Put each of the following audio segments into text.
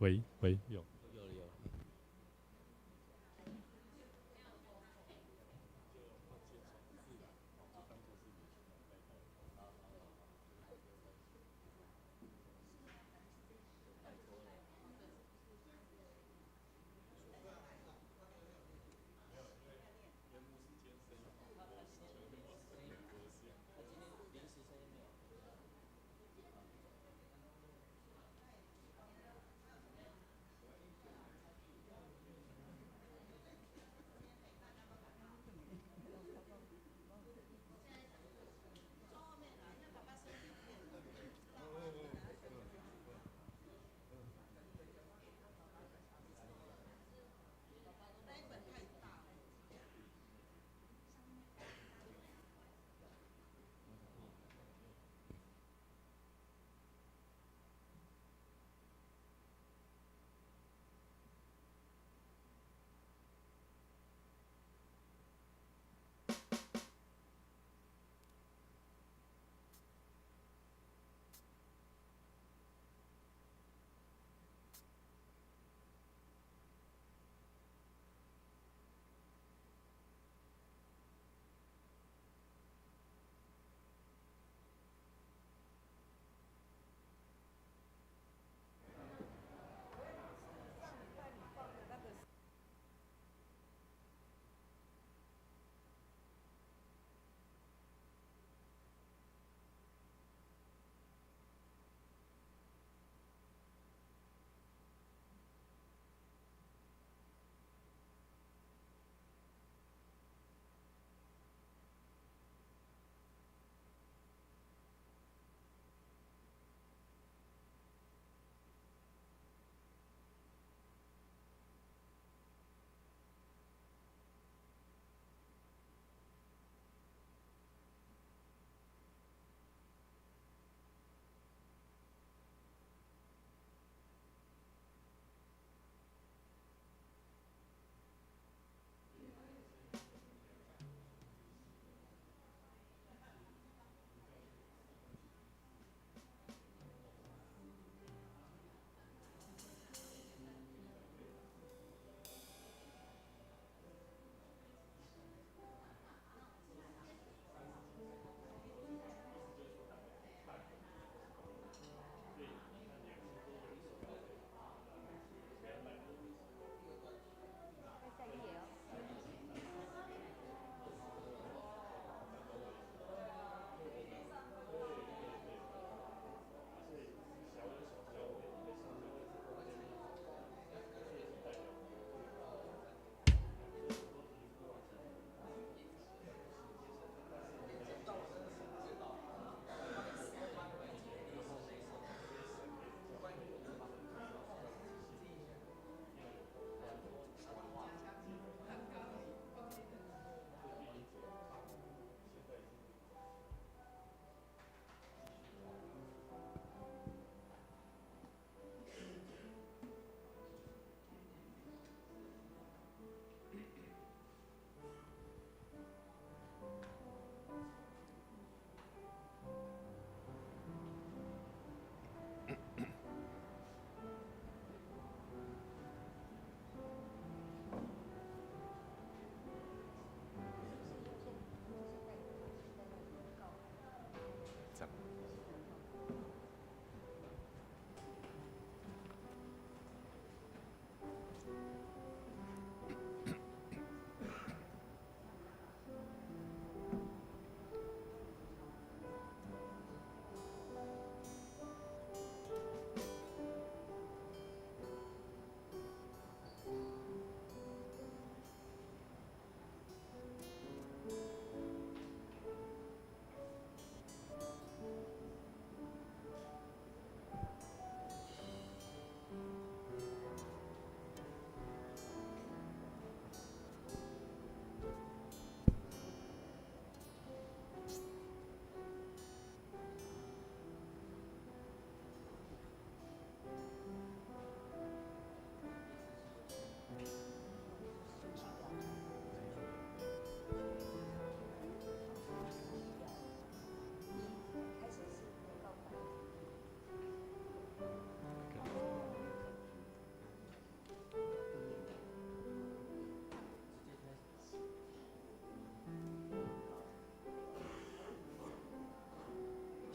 喂喂，有。有了有了。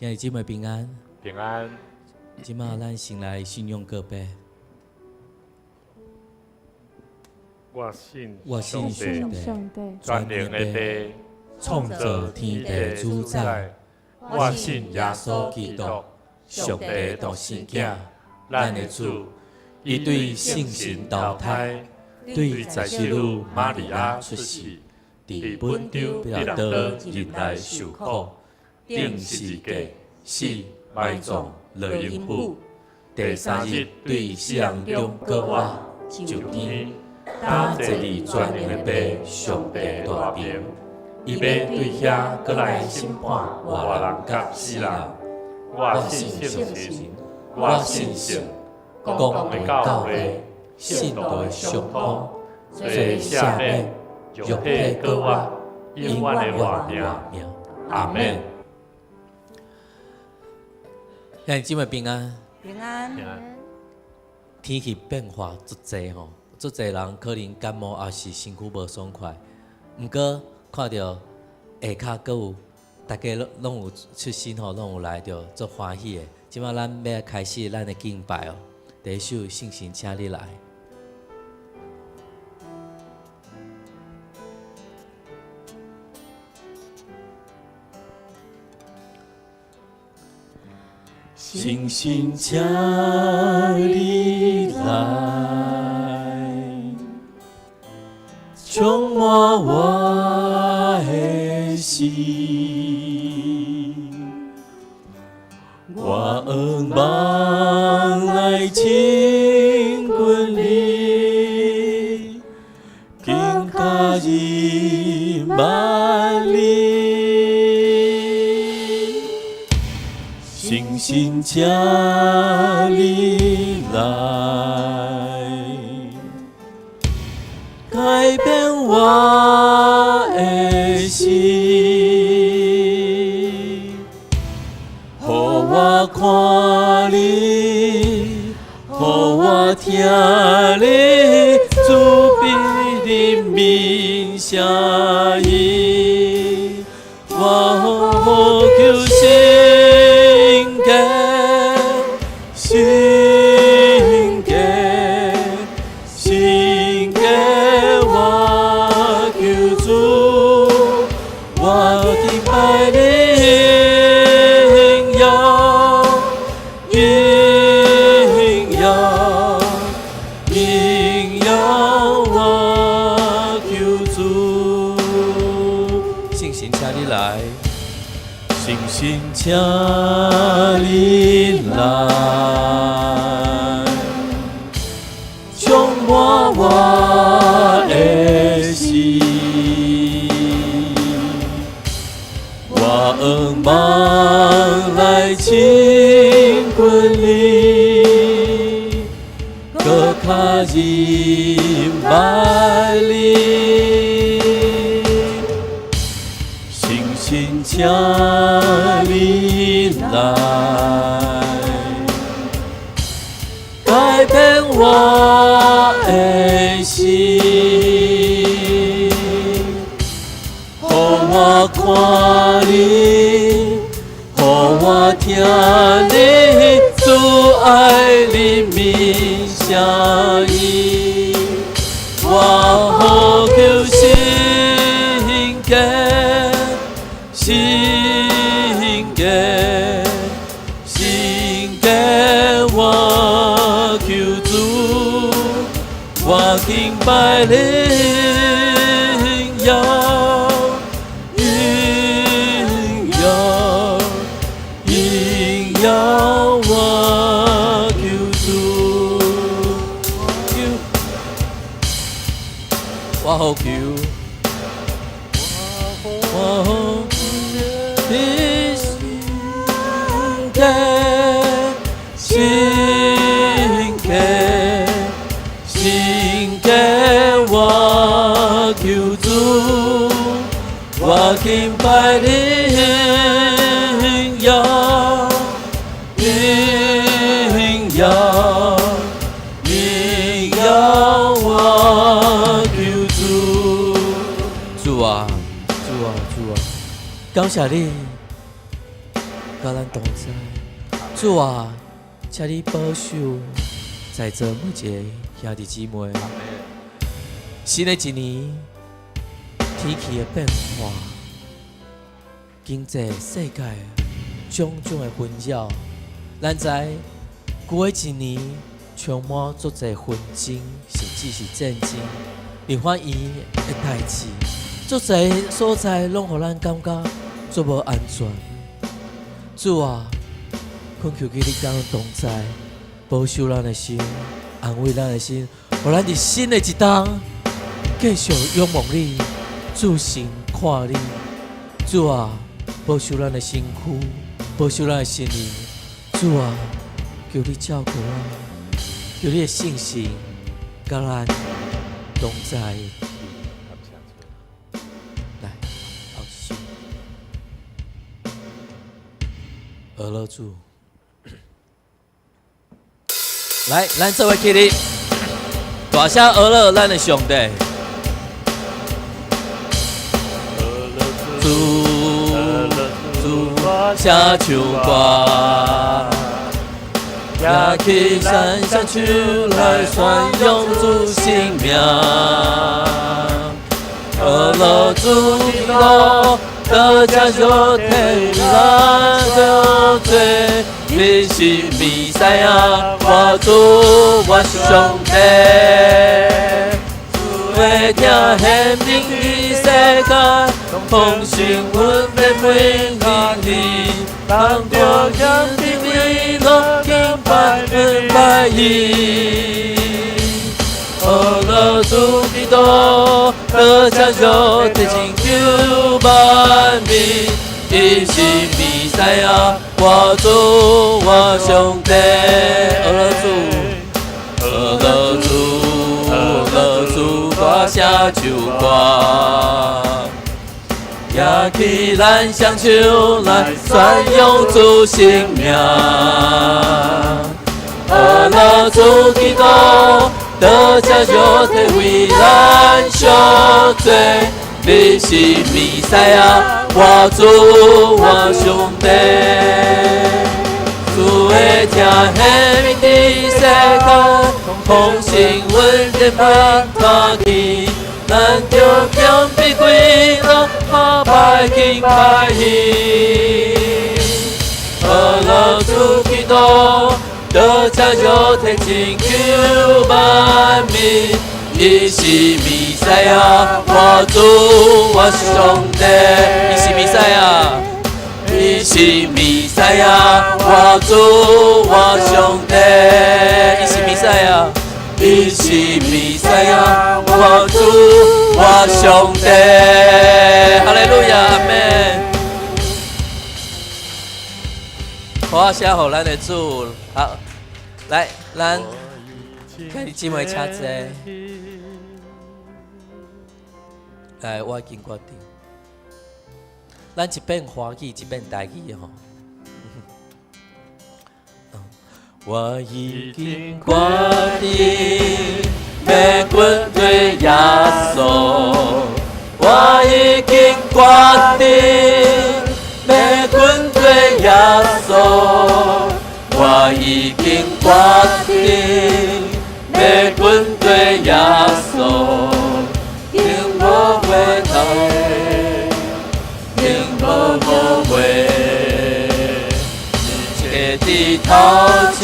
兄弟姊妹平安。平安。這馬咱先來信仰告白。我信我信上帝，上帝，全能的父，創造天地主宰。我信耶穌基督，上帝獨生囝，咱的主，伊對聖神投胎，對在聖女瑪利亞出世，佇本丟彼拉多忍耐受苦，釘十字架，死，埋葬，落陰府，第三日對死人中復活，上天，搭坐佇全能的父上帝大爿，伊欲對遐閣來審判活人佮死人。我信聖神，我信聖公共的教會，信徒的相通，罪赦免，肉體復活，永遠的活命。阿們。兄弟姊妹平安。平安。平安。天氣變化足濟吼，足濟人可能感冒抑是身軀無爽快。毋過看著下跤閣有，大家攏攏有出身吼，攏有來著足歡喜的。這馬咱欲來開始咱的敬拜哦。第一首聖神請你來。聖神請你來，充滿我的心，我向望來親近你，更加認捌你。聖神請你來，改變我的心，予我看你，予我聽你慈悲的鳴聲音，我呼求聖潔，聖潔，聖潔，我求主，我敬拜你榮耀，榮耀，榮耀，我求主。聖神請你來，聖神請你來，充滿我的心，我向望來親近你，閣較認捌你。聖神請你來，改變我的心，予我看你，予我聽你慈愛的鳴聲音，我呼求聖潔，聖潔，聖潔，我求主，我敬拜你榮耀，榮耀，榮耀，我求主，求，我呼求，我呼求你聖潔，聖潔，聖潔，我求主，我敬拜你榮耀，榮耀，榮耀，我求主。主啊，主啊，主啊，感謝你，佮咱同在。主啊，請你保守在座每一个兄弟姊妹。新的一年，天氣的變化，經濟世界種種的紛擾，咱知舊的一年充滿足濟紛爭，甚至是戰爭，立法院的代誌，足濟所在攏予咱感覺足無安全。主啊，懇求你佮咱同在，保守咱的心，安慰咱的心，予咱佇新的一冬繼續仰望你，注神看你。主啊，保守咱的身軀，保守咱的心靈。主啊，求你照顧我，求你的聖神佮咱同在。來，後一首，阿樂主，來，咱做伙起立，大聲阿樂咱的上帝。主，主，聲唱歌，舉起咱雙手來宣揚主聖名。阿樂主基督，得拯救體咱的罪，你是彌賽亞，我主我上帝。主的疼顯明佇世間，奉神阮的每日你，人著謙卑樂敬拜拜伊。阿樂主基督，得拯救得拯救萬民，伊是彌賽亞，我主我上帝。阿樂主，阿樂主，阿樂主，大聲唱歌，舉起咱雙手來宣揚主聖名。阿樂主基督，得拯救體為咱贖罪，你是彌賽亞，我主我上帝。主的疼顯明佇世間，奉神阮的盼看見，咱著謙卑跪落，下拜敬拜伊。阿樂主基督，得拯救體拯救萬民，伊是彌賽亞，我主我上帝。伊是彌賽亞，伊是彌賽亞，我主我上帝。伊是彌賽亞，伊是彌賽亞，我主我上帝。哈利路亞，阿門。好，寫予咱的主，好，來，咱兄弟姊妹請坐。來，我已經決定，咱一遍華語，一遍台語吼。我已經決定欲跟隨耶穌，我已經決定欲跟隨耶穌，我已經決定欲跟隨耶穌，永無回頭，永無後悔。世界佇頭前，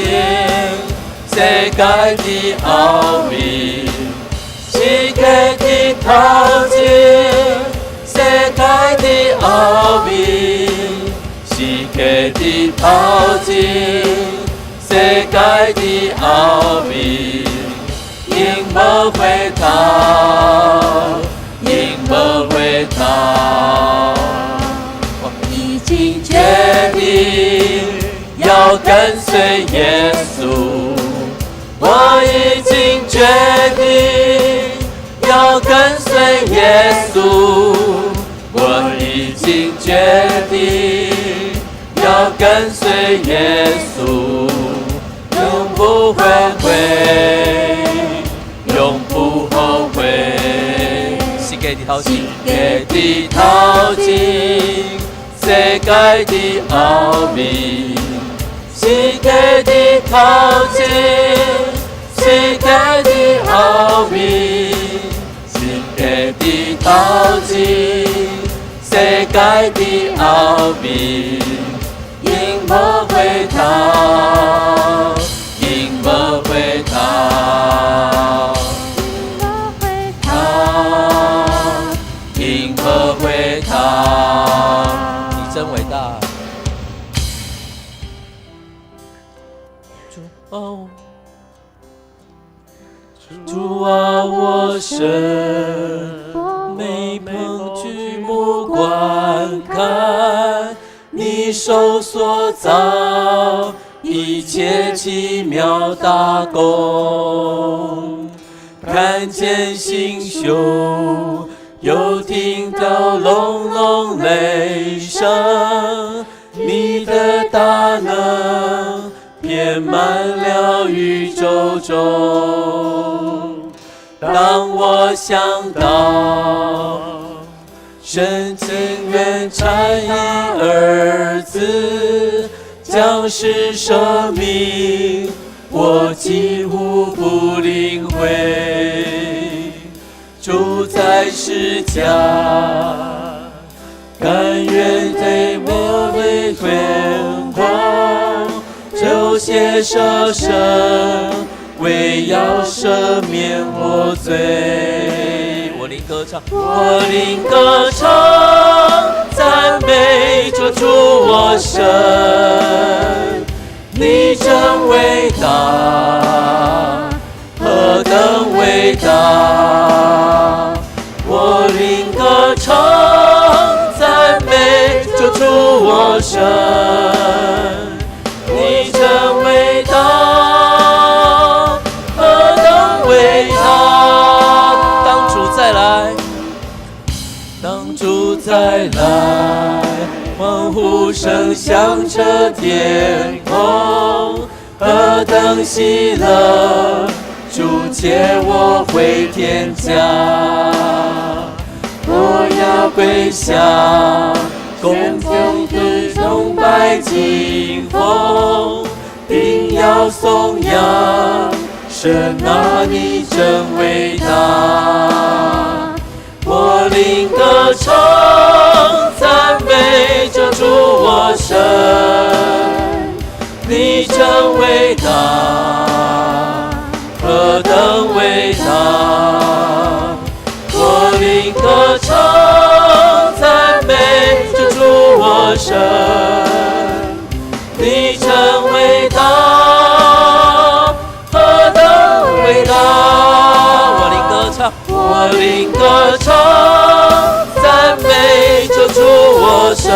世界佇後面，世界佇頭前，世界佇後面，世界佇頭前，世界佇後面，永無回頭，永無回頭。我已經決定要跟隨耶穌，我已經決定要跟隨耶穌，我已經決定要跟隨耶穌，永不後悔，永不後悔。世界佇頭前，世界佇頭前，世世界的奧秘，是刻佇頭前，世界的奧秘，是刻佇頭前，世界的奧秘，永無回頭，永無回頭，頭，永無回頭。你真偉大，主哦，主啊，我神，每逢舉目觀看，你手所造一切奇妙大工，看見星宿，又聽到隆隆雷聲，你的大能遍滿了宇宙中。當我想到神情願差一兒子降世捨命，我幾乎不領會。主在十架，甘願對我為天空，就血捨身，為要赦免我罪。我靈歌唱，我靈歌唱，讚美這主我神，你真偉大，何等偉大！我靈歌唱，讚美這主我神，你真偉大，何等偉大！當主再來，當主再來，歡呼聲響徹天空，何等喜樂！主接我回天家，我要跪下，恭奉崇拜敬奉，並要頌揚神啊，你真偉大！我靈歌唱，讚美這主我神，你真偉大，何等偉大！我靈歌唱，讚美這主我神，你真偉大，何等偉大！我靈歌唱，我靈歌唱，讚美這主我神，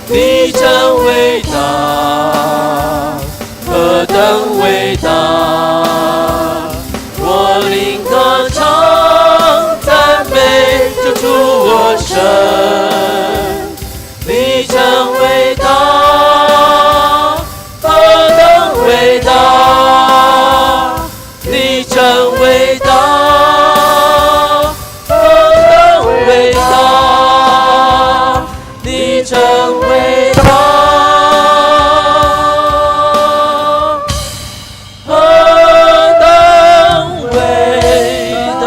你真偉大，何等偉大！我靈歌唱，讚美這主我神，你真偉大，何等偉大！你真偉大，何等偉大！你真偉大，何等偉大！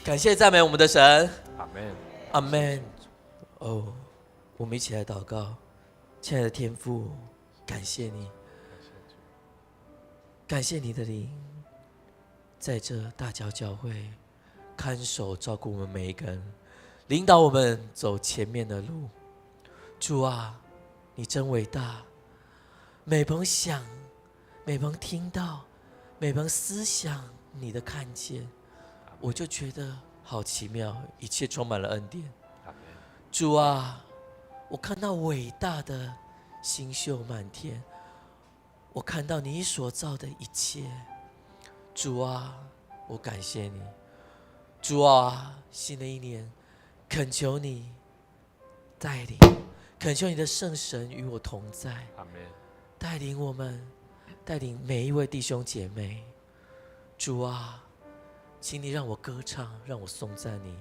感謝讚美我們的神，阿門，阿門。哦，我們一起來禱告，親愛的天父，感謝你，感謝你的靈，在這大角教會看守照顧我們每一個人，領導我們走前面的路。主啊，你真偉大！每逢想，每逢聽到，每逢思想你的看見，我就覺得好奇妙，一切充滿了恩典。主啊，我看到偉大的星宿滿天，我看到你所造的一切。主啊，我感謝你。主啊，新的一年，懇求你帶領，懇求你的聖神與我同在，阿門。帶領我們，帶領每一位弟兄姐妹。主啊，請你讓我歌唱，讓我頌讚你。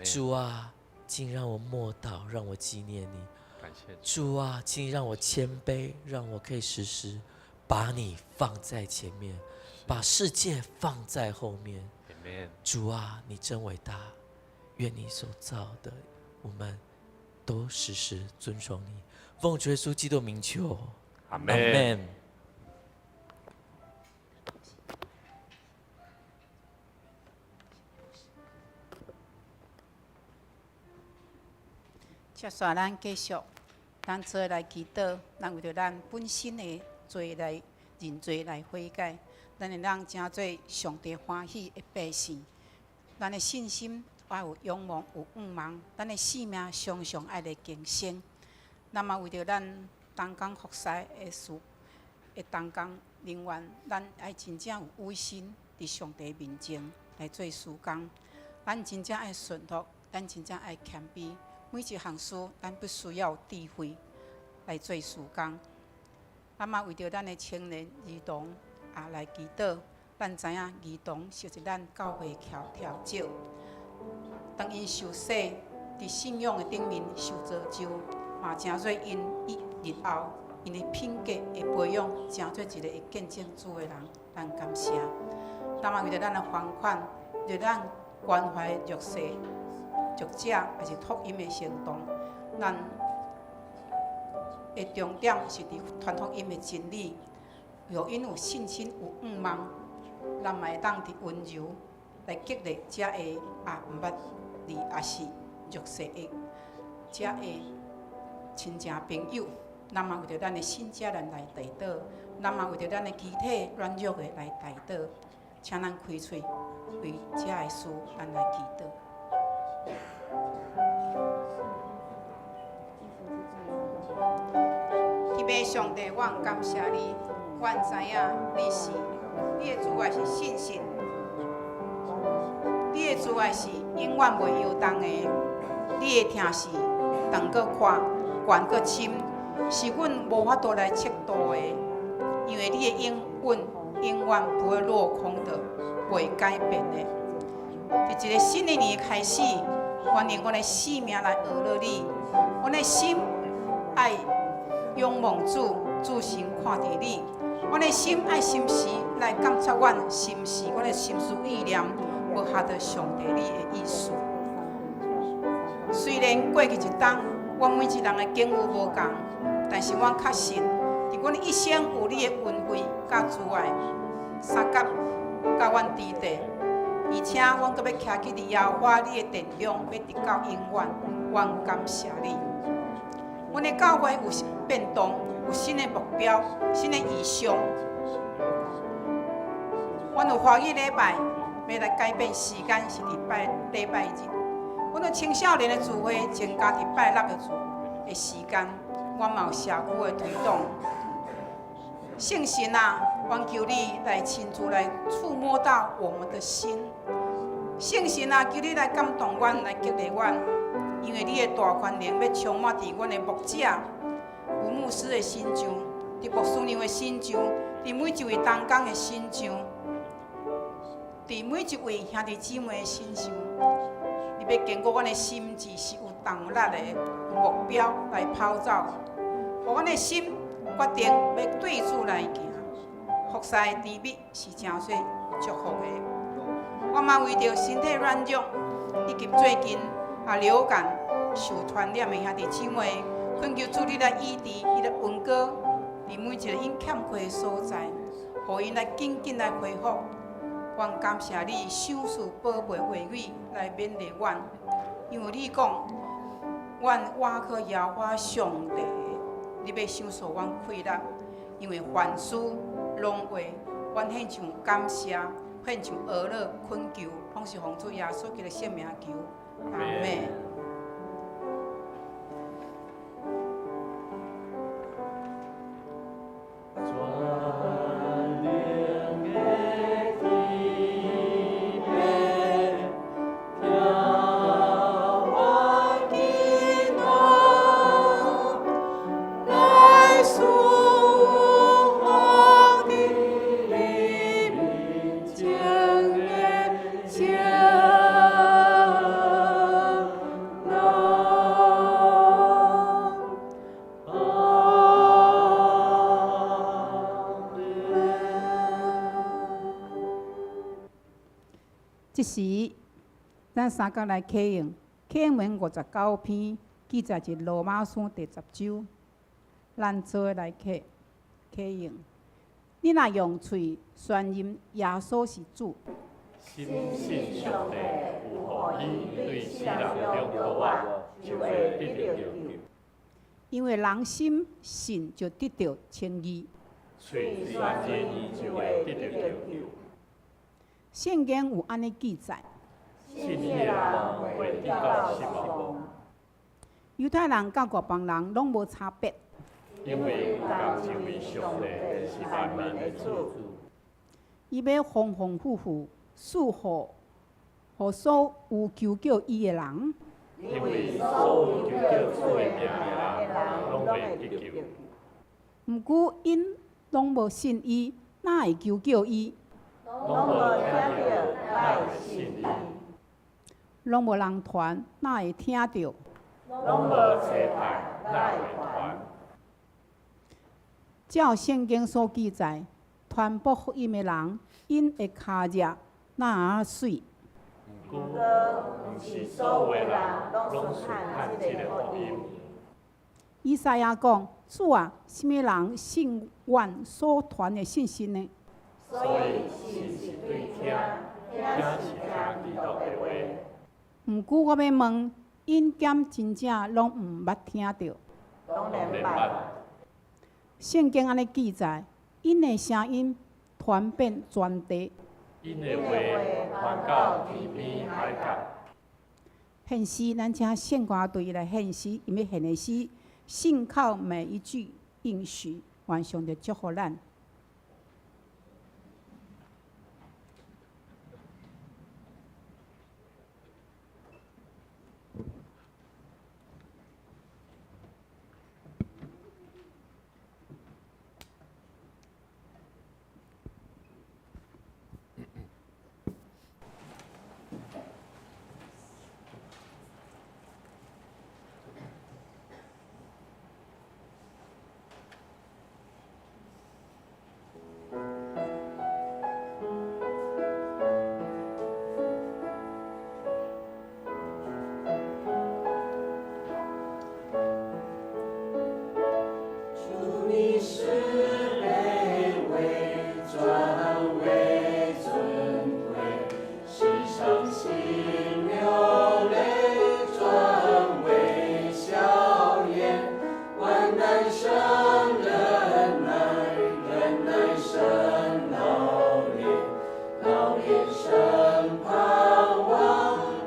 主啊，請讓我默禱，讓我紀念你。感謝主啊，請讓我謙卑，讓我可以時時把你放在前面，把世界放在後面。主啊，你真偉大，願你所造的我們都時時尊崇你。奉主耶穌基督名求，阿門。接續咱繼續，咱做來祈禱，咱為著咱本身的罪來認罪來悔改，咱會當成做上帝歡喜的百姓。咱的信心愛有仰望，有盼望，咱的生命常常愛來更新。咱嘛為著咱同工服侍的事的同工人員，咱愛真正有威信佇上帝面前來做事工。咱真正愛順服，咱真正愛謙卑。每一項事，咱必須要有智慧來做事工。咱嘛為著咱的青年兒童也來祈禱。咱知影兒童是咱教會翹挑石，當𪜶受洗佇信仰的頂面受造就，嘛成做𪜶以日後𪜶的品格會培養，成做一個會見證主的人。咱感謝。咱嘛為著咱的還款，為著咱關懷弱勢。弱者抑是福音的行動，咱的重點是佇傳福音的真理，予𪜶有信心、有盼望，咱嘛會當佇溫柔來激勵遮个也毋捌字，抑是弱勢的遮个親情朋友。咱嘛為著咱的信者咱來代禱，咱嘛為著咱的肢體軟弱的來代禱，請咱開喙為遮个事，咱來祈禱。天父上帝，我感謝你，我知影你是你的慈愛是信實，你的慈愛是永遠袂搖動的，你的疼是長閣闊、懸閣深，是阮無法度來測度的，因為你的應允永遠不會落空的，袂改變的。佇一個新的年開始，歡迎阮的生命來學了你，阮的心愛仰望主，注神看佇你。阮的心愛時時來監察阮，是毋是阮的心思意念無合著上帝你的意思。雖然過去一冬，阮每一人的境遇無仝，但是阮確信，佇阮一生有你的恩惠佮慈愛，相佮佮阮佇底，而且阮閣欲徛起佇耶和華你的殿中，欲直到永遠。阮感謝你。阮的教會有變動，有新的目標、新的異象。阮有華語禮拜，欲來改變時間是佇拜禮拜日。阮有青少年的聚會增加佇拜六的聚的時間。阮嘛有社區的推動。聖神啊，阮求你來親自來觸摸到我們的心。聖神啊，求你來感動阮，來激勵阮，因為你的大權能欲充滿佇阮的牧者、吳牧師的身上，佇牧師娘的身上，佇每一位同工的身上，佇每一位兄弟姊妹的身上。你欲堅固阮的心志是有動力的，有目標來跑走，予阮的心決定欲對主來行。服侍的甜蜜是誠濟祝福的。我嘛為著身體軟弱以及最近也流感受傳染的兄弟姊妹，懇求主你來醫治，伊來恩膏，佇每一個𪜶欠缺的所在，予𪜶來緊緊來恢復。阮感謝你賞賜寶貝話語來勉勵阮，因為你講，阮倚靠耶和華上帝，你欲賞賜阮氣力，因為凡事攏為阮獻上感謝，獻上阿樂懇求，攏是奉主耶穌基督聖名求，阿們。前這時，咱三角來啟用啟應文59篇，記載佇羅馬書第十章，咱做伙來啟啟用。你若用喙宣認耶穌是主，深信上帝有予伊對死人中復活，就會得著救。因為人心信就得著稱義。喙宣認就會得著救。聖經有按呢記載。信伊的人袂得到失望。猶太人佮外邦人攏無差別。因為有仝一位上帝是萬民的主。伊欲豐豐富富賜福予所有求叫伊的人。因為所有求叫主的名的人，攏會得救。毋過𪜶攏無信伊，哪會求叫伊？攏無聽著，哪會信伊？攏無人傳，哪會聽著？攏無差派，哪會傳？照聖經所記載，傳播福音的人，𪜶的跤跡若媠。毋過，毋是所有的人攏順看這个福音。以賽亞講：主啊，啥物人信阮所傳的信息呢？所以信是對聽，聽是聽基督的話。毋過我欲問，𪜶敢真正攏毋捌聽著？當然捌。聖經按呢記載，𪜶的聲音傳遍全地。𪜶的話傳到天邊海角。現時咱請聖歌隊來獻詩，𪜶欲獻的詩，信靠每一句應許，願上帝祝福咱。主你使卑微轉為尊貴，使傷心流淚轉為笑顏，患難生忍耐，忍耐生老練，老練生盼望，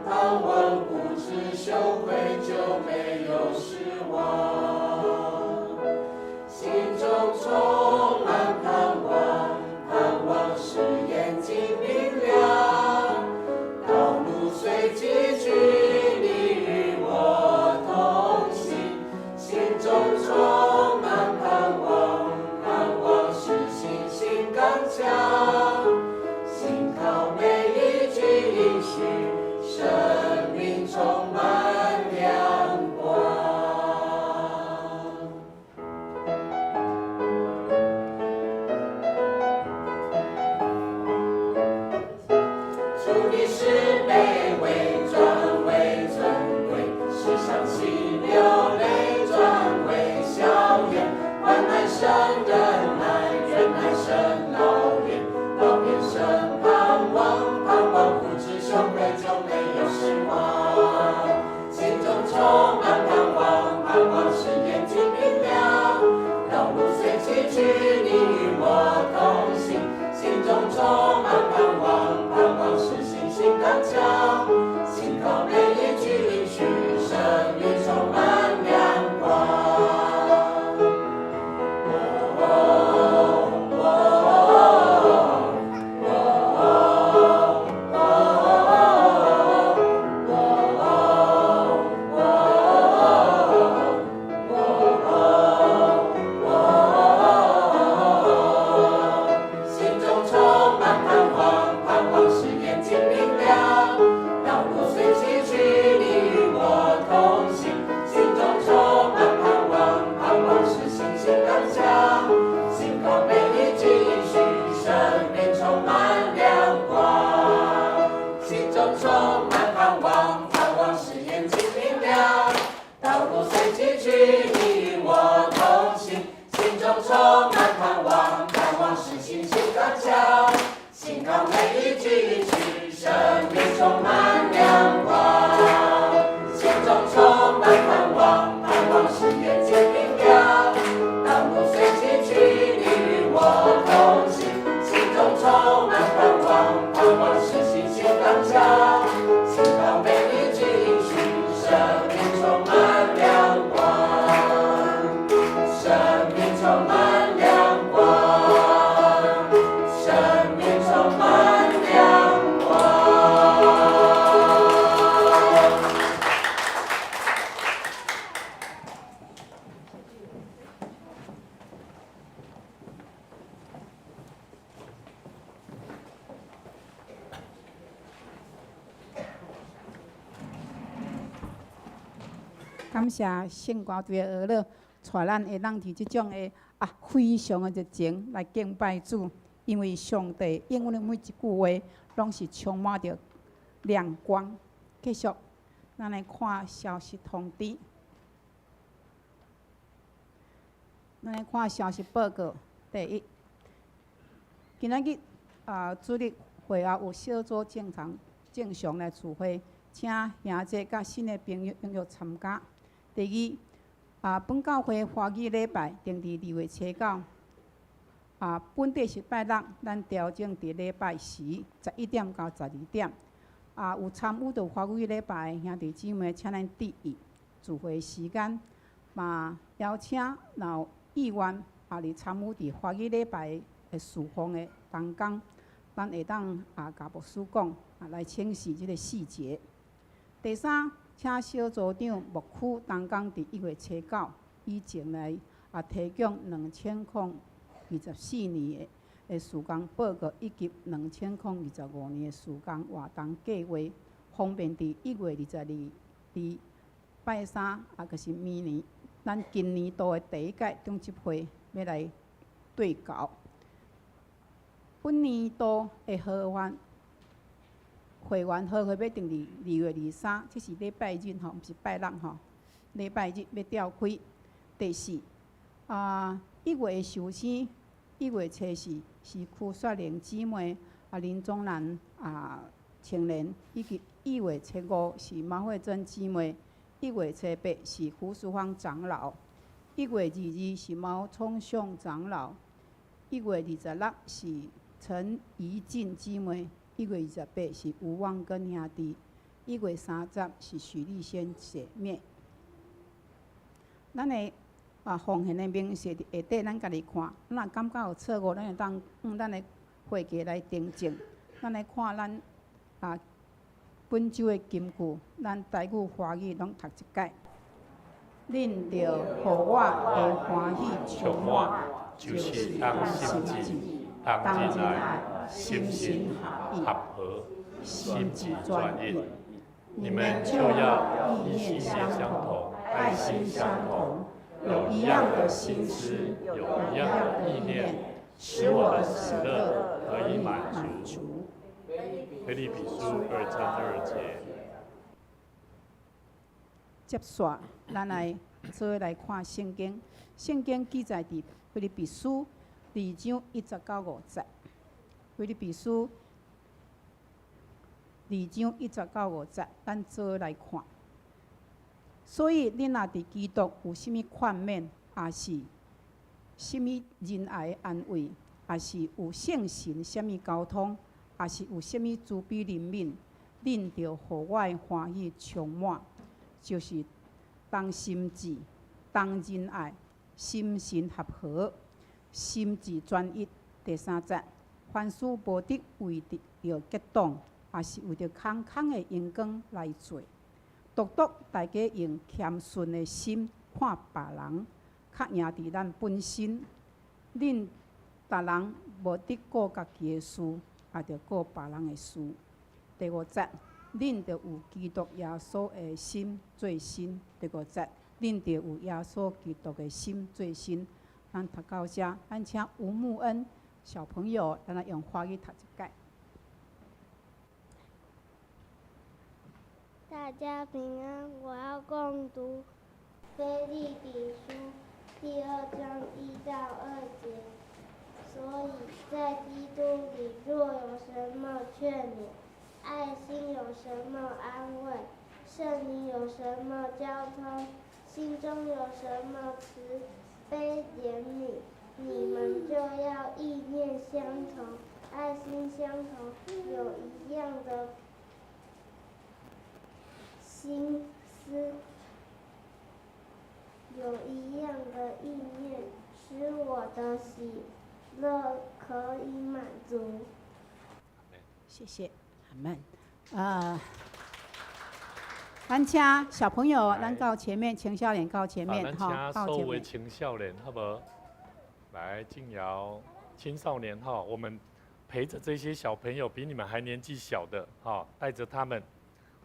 盼望不致羞愧，就沒有失望。心中充滿盼望，盼望使眼睛明亮。道路雖崎嶇，你與我同行。心中充滿盼望，盼望使信心剛強。信靠每一感謝聖歌隊的學樂，帶咱會當佇這種的非常的熱情來敬拜主，因為上帝應阮的每一句話，攏是充滿著亮光。繼續，咱來看消息通知。咱來看消息報告。第一，今仔日主日會後有小組正常來聚會，請兄弟佮新的朋友踴躍參加。第二，本教會華語禮拜定佇2月初9，本地是拜六，咱調整佇禮拜時11點到12點。有參與著華語禮拜的兄弟姊妹，請咱注意聚會時間，嘛邀請若有意願來參與佇華語禮拜的事奉的同工，咱會當共牧師講來請示這个細節。第三，請小組長牧區同工佇1月初9以前來提供2024年的事工報告，以及2025年的事工活動計劃，方便佇1月22日拜三，就是明年咱今年度的第一屆長執會欲來對稿。本年度的會員好會欲定佇2月23，這是禮拜日吼，毋是拜六吼。禮拜日欲召開。第四，1月的壽星，1月初四是邱雪玲姊妹、林宗南青年，以及1月初5是馬慧珍姊妹，1月初8是胡淑芳長老，1月22是毛聰雄長老，1月26是陳怡靜姊妹，1月28是吳旺根兄弟，1月30是許麗仙姐妹。咱的奉獻的明細佇下底，咱家己看。咱若感覺有錯誤，咱會當用咱的會計來訂正。咱來看咱本週的金句，咱台語、華語攏讀一擺。恁著予我的歡喜充滿，就是同心志、同仁愛、心神合和、心志專一。你們就要意念相同，愛心相同，有一樣的心思，有一樣的意念，使我的喜樂得以滿足。腓立比書2章2節。接續，咱來做伙來看聖經。聖經記載佇腓立比書2章1節到5節。腓立比書2章1節到5節，咱做伙來看。所以，恁若佇基督有啥物勸勉，抑是啥物仁愛安慰，抑是有聖神啥物交通，抑是有啥物慈悲憐憫，恁著予我的歡喜充滿，就是同心志、同仁愛、心神合和、心志專一。第三節，凡事無得為著結黨，抑是為著空空的榮光來做。獨獨大家用謙遜的心看別人，較贏佇咱本身。恁逐人無得顧家己的事，也著顧別人的事。第五節，恁著有基督耶穌的心做心。第五節，恁著有耶穌基督的心做心。咱讀到遮，咱請吳慕恩小朋友，咱來用華語讀一擺。大家平安，我要共讀《腓立比書》第2章1到2節。所以在基督裡，若有什麼勸勉，愛心有什麼安慰，聖靈有什麼交通，心中有什麼慈悲憐憫，你們就要意念相同，愛心相同，有一樣的心思，有一樣的意念，使我的喜樂可以滿足。謝謝，阿們。咱請小朋友，咱到前面，青少年到前面，哈，咱請所有青少年，好無？來，靜瑤，青少年哈，我們陪着這些小朋友，比你們還年紀小的，哈，帶着他們。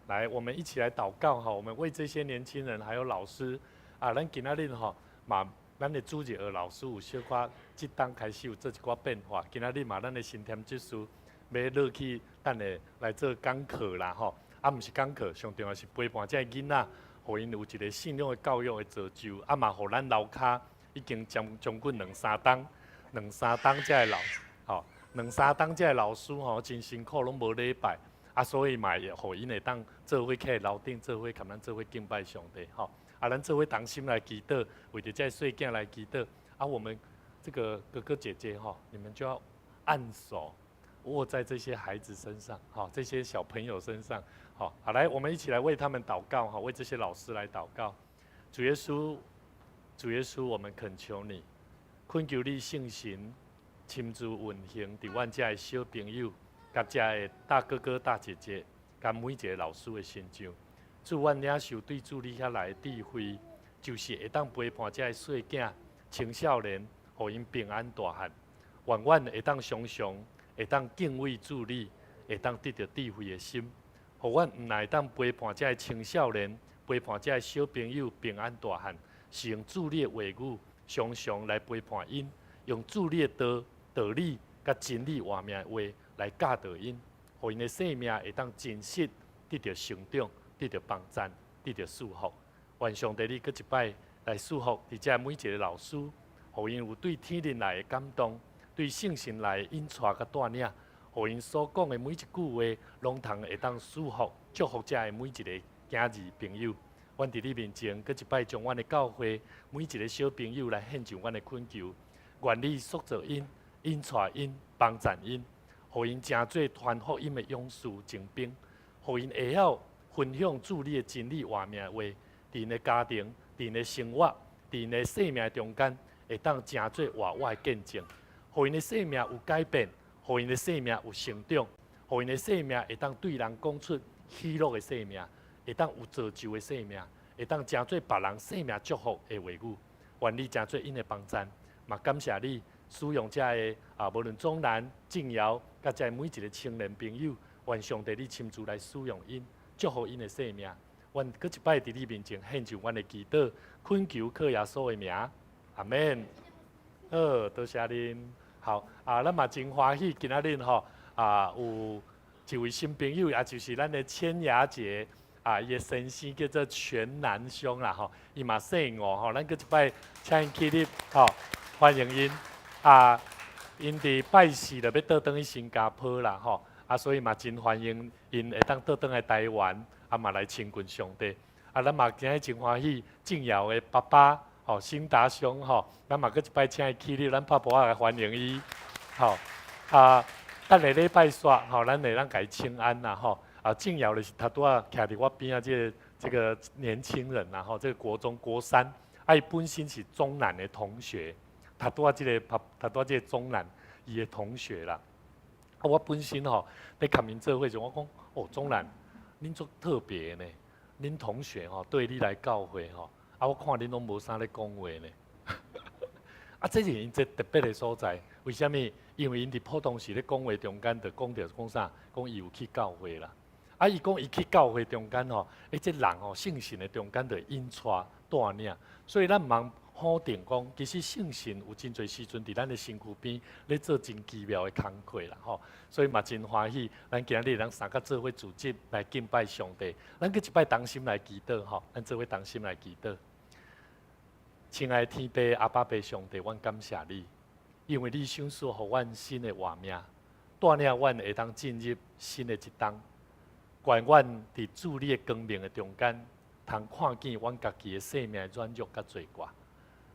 來，我們一起來禱告哈，我們為這些年輕人還有老師啊，咱今仔日吼嘛，咱的主日學老師有小可，這冬開始有做一寡變化。今仔日嘛，咱的新添執事欲落去，等下來做講課啦吼。啊，毋是講課，上重要是陪伴這个囡仔，予𪜶有一個信仰的教育的造就。啊嘛，予咱樓跤已經將近兩三冬，兩三冬這个老，吼，兩三冬這个老師吼真辛苦，攏無禮拜。啊，所以嘛會予𪜶會當做伙起來樓頂做伙共咱做伙敬拜上帝，吼。啊，咱做伙同心來祈禱，為著這細囝來祈禱。啊，我們這個哥哥姐姐吼，你們就要按手握在這些孩子身上，哈，這些小朋友身上，好，好來，我們一起來為他們禱告，哈，為這些老師來禱告。主耶穌，主耶穌，我們懇求你，懇求你聖神親自運行佇阮遮的小朋友。佮遮的大哥哥、大姐姐，佮每一個老師的身上，主，阮領受對主你遐來的智慧，就是會當陪伴遮的細囝、青少年，予𪜶平安大漢。願阮會當常常會當敬畏主你，會當得著智慧的心，予阮毋但會當陪伴遮的青少年，陪伴遮的小朋友平安大漢，是用主你的話語，常常來陪伴𪜶，用主你的道、道理佮真理活命的話來教導𪜶，予𪜶的生命會當真實得著成長，得著幫贊，得著祝福。願上帝你閣一擺來祝福佇遮每一個老師，予𪜶有對天靈來的感動，對聖神來的引帶佮帶領，予𪜶所講的每一句話，攏通會當祝福、祝福遮的每一個囝兒朋友。阮佇你面前，閣一擺將阮的教會每一個小朋友來獻上阮的懇求，願你塑造𪜶、引帶𪜶、幫贊𪜶，予𪜶成做傳福音的勇士精兵，予𪜶會曉分享主你的真理活命的話，佇𪜶的家庭、佇𪜶的生活、佇𪜶的生命中間，會當成做活活的見證，予𪜶的生命有改變，予𪜶的生命有成長，予𪜶的生命會當對人講出喜樂的生命，會當有造就的生命，會當成做別人生命祝福的話語。願你成做𪜶的幫贊，嘛感謝你使用遮的啊，無論中南、靜瑤，佮遮每一個青年朋友，願上帝你親自來使用𪜶，祝福𪜶的生命。阮閣一擺佇你面前獻上阮的祈禱，懇求靠耶穌的名，阿門。好，多謝恁。好啊，咱嘛真歡喜，今仔日吼啊有一位新朋友，也就是咱的千雅姐啊，伊的先生叫做全南兄啦吼，伊嘛姓吳吼，咱閣一擺請𪜶起立吼，歡迎𪜶啊，𪜶佇拜四就欲倒轉去新加坡啦吼，啊，所以嘛真歡迎𪜶會當倒轉來台灣，啊嘛來親近上帝。啊，咱嘛今日真歡喜，靜瑤的爸爸吼，新達兄吼，咱嘛閣一擺請伊起立，咱拍噗仔來歡迎伊。吼，啊，等下禮拜煞吼，咱會當共伊請安啦吼。啊，靜瑤就是頭拄仔徛佇我邊仔這個年輕人啦吼，這個國中國三，啊，伊本身是中南的同學，頭拄仔這個頭拄仔這個中南伊的同學啦。啊，我本身吼咧共𪜶做伙時，我講哦，中南，恁足特別呢，恁同學吼綴你來教會吼，啊，我看恁攏無啥咧講話呢。啊，這是𪜶這特別的所在，為啥物？因為𪜶佇普通時咧講話中間，就講著講啥？講伊有去教會啦。啊，伊講伊去教會中間吼，欸，這人吼聖神的中間就引帶帶領，所以咱毋通否定講，其實聖神有真濟時陣佇咱的身軀邊咧做真奇妙的工課啦吼。所以嘛真歡喜，咱今日咱三個做伙組織來敬拜上帝，咱閣一擺同心來祈禱吼，咱做伙同心來祈禱。親愛的天父阿爸父上帝，阮感謝你，因為你賞賜予阮新的活命，帶領阮會當進入新的一冬。願阮佇主你的光明的中間，通看見阮家己的生命軟弱佮罪過。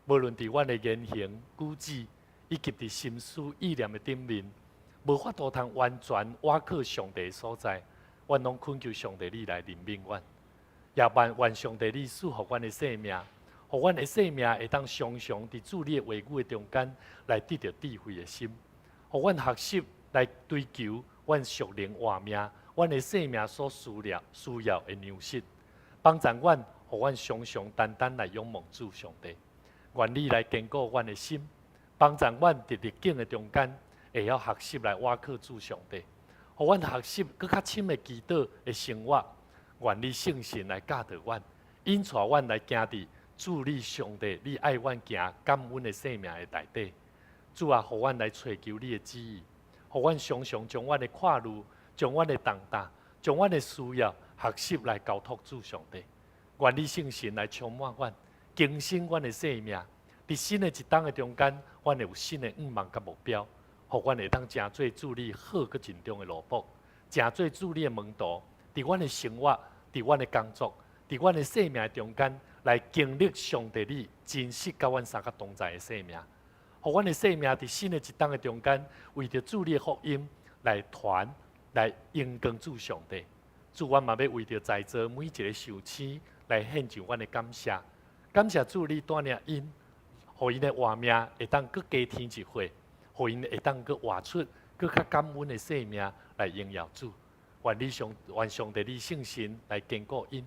無論佇阮的言行舉止，以及佇心思意念的頂面，無法度通完全倚靠上帝的所在，阮攏懇求上帝你來憐憫阮，也願願上帝你賜予阮的生命，予阮的生命會當常常佇主你的話語的中間來得著智慧的心，予阮學習來追求阮屬靈活命，阮的生命所需要的糧食，幫助阮，予阮常常單單來仰望主上帝。願你來堅固阮的心，幫助阮佇逆境的中間，會曉學習來倚靠主上帝，予阮學習閣較深的祈禱的生活，願你聖神來教導阮，引帶阮來行佇主你上帝，你愛阮行感恩的生命的內底。主啊，予阮來揣求你的旨意，予阮常常將阮的掛慮、將阮的重擔、將阮的需要學習來交託主上帝。願你聖神來充滿阮，更新阮的生命。佇新的一冬的中間，阮會有新的願望佮目標，予阮會當成做主你好閣盡忠的奴僕，成做主你的門徒。佇阮的生活，佇阮的工作，佇阮的生命的中間，來經歷上帝你真實佮阮相佮同在的生命。予阮的生命佇新的一冬的中間，為著主你的福音來傳，來榮光主上帝。主，阮嘛欲為著在座每一个壽星來獻上阮的感謝，感謝主你帶領𪜶，予𪜶的活命會當閣加添一歲，予𪜶會當閣活出閣較感恩的生命來榮耀主。願你上願上帝你聖神來堅固𪜶，予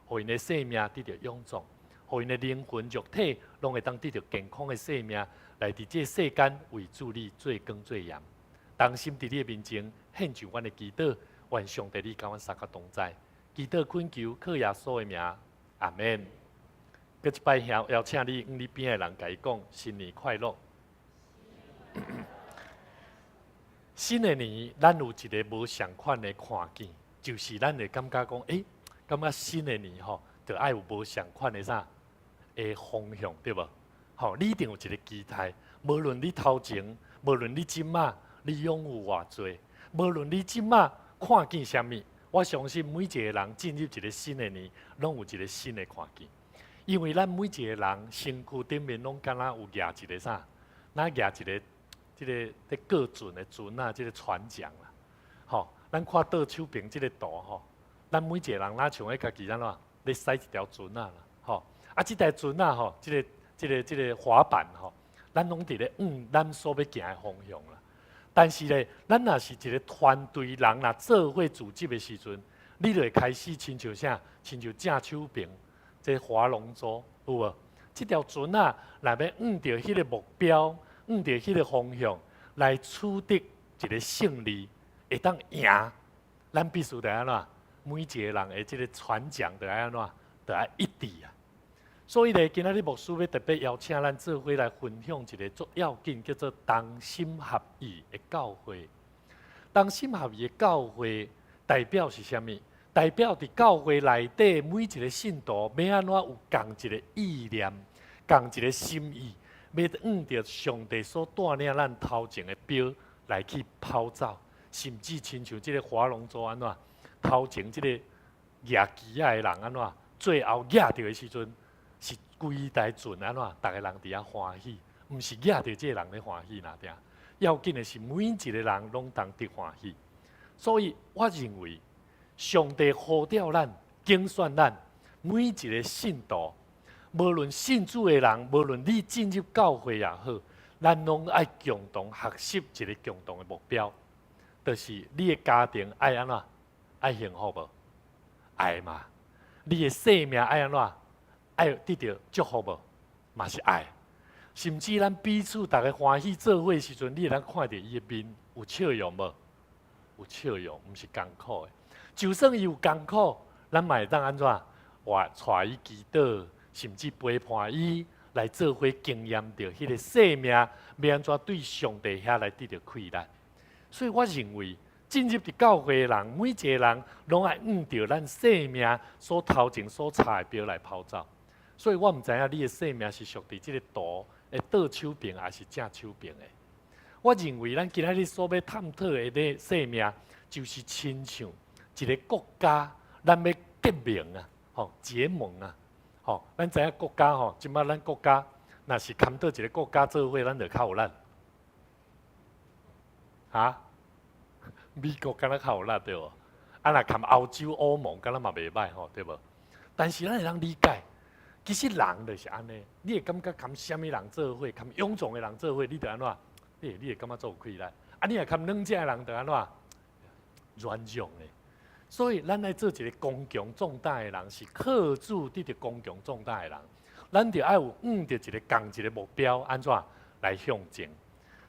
𪜶的生命得著勇壯，予𪜶的靈魂肉體攏會當得著健康的生命，來佇這世間為主你做光做鹽。同心佇你的面前獻上阮的祈禱，願上帝你佮阮三個同在。祈禱懇求靠耶穌的名，阿門。閣一擺邀邀請你，向你邊的人共伊講新年快樂。新的年，咱有一个無仝款的看見，就是咱會感覺講，欸，感覺新的年吼，就愛有無仝款的啥的方向，對無？吼，你一定有一个期待，無論你頭前，無論你這馬，你擁有偌濟，無論你這馬看見啥物，我相信每一个人進入一个新的年，攏有一个新的看見，因為咱每一个人身軀頂面攏敢若有舉一个啥，若舉一个。這個咧過船的船仔，這個船槳啦，吼，咱看倒手邊這個圖吼，咱每一個人若像咧家己按怎咧駛一條船仔啦，吼，啊，這台船仔吼，這個、這個、這個划板吼，咱攏佇咧向咱所欲行的方向啦。但是咧，咱若是一個團隊人若做伙組織的時陣，你就會開始親像啥？親像正手邊這划龍舟，有無？這條船仔若欲向著彼個目標，向著彼個方向來取得一個勝利，會當贏，咱必須得按怎？每一個人的這個船槳得按怎？得愛一致啊！所以咧，今仔日牧師欲特別邀請咱做伙來分享一個足要緊，叫做同心合意的教會。同心合意的教會代表是啥物？代表佇教會內底每一個信徒欲按怎有仝一個意念，仝一個心意，欲向著上帝所帶領咱頭前的標來去跑走，甚至親像這個划龍舟按怎，頭前這個舉旗仔的人按怎，最後舉著的時陣，是規台船按怎，逐个人佇遐歡喜，毋是舉著這個人咧歡喜爾定。要緊的是每一個人攏當得歡喜。所以我認為，上帝呼召咱、揀選咱每一個信徒，無論信主的人，無論你進入教會也好，咱攏愛共同學習一個共同的目標，就是你的家庭愛按怎？愛幸福無？愛嘛？你的生命愛按怎？愛得著祝福無？嘛是愛。甚至咱彼此逐家歡喜做伙時陣，你會當看著伊的面有笑容無？有笑容，毋是艱苦的。就算伊有艱苦，咱嘛會當按怎？活帶伊祈禱，甚至陪伴伊來做伙經驗著彼個生命，欲按怎對上帝遐來得著氣力。所以我認為，進入佇教會的人，每一個人攏愛向著咱生命所頭前所插的標來跑走。所以我毋知影你的生命是屬佇這個圖的倒手邊，抑是正手邊的。我認為咱今仔日所欲探討的這生命，就是親像一個國家，咱欲結盟啊，吼結盟啊，吼，咱知影國家吼，這擺咱國家若是含佗一個國家做伙，咱就較有力。哈？美國敢若較有力對無？啊，若含歐洲、歐盟，敢若嘛袂䆀吼對無？但是咱會當理解，其實人就是按呢，你會感覺含啥物人做伙，含勇壯的人做伙，你就按怎？你會感覺足有氣力。啊，你若含軟弱的人，就按怎？軟弱的。所以，咱愛做一個剛強壯膽的人，是靠主得著剛強壯膽的人。咱就愛有向著一個仝一個目標，按怎來向前。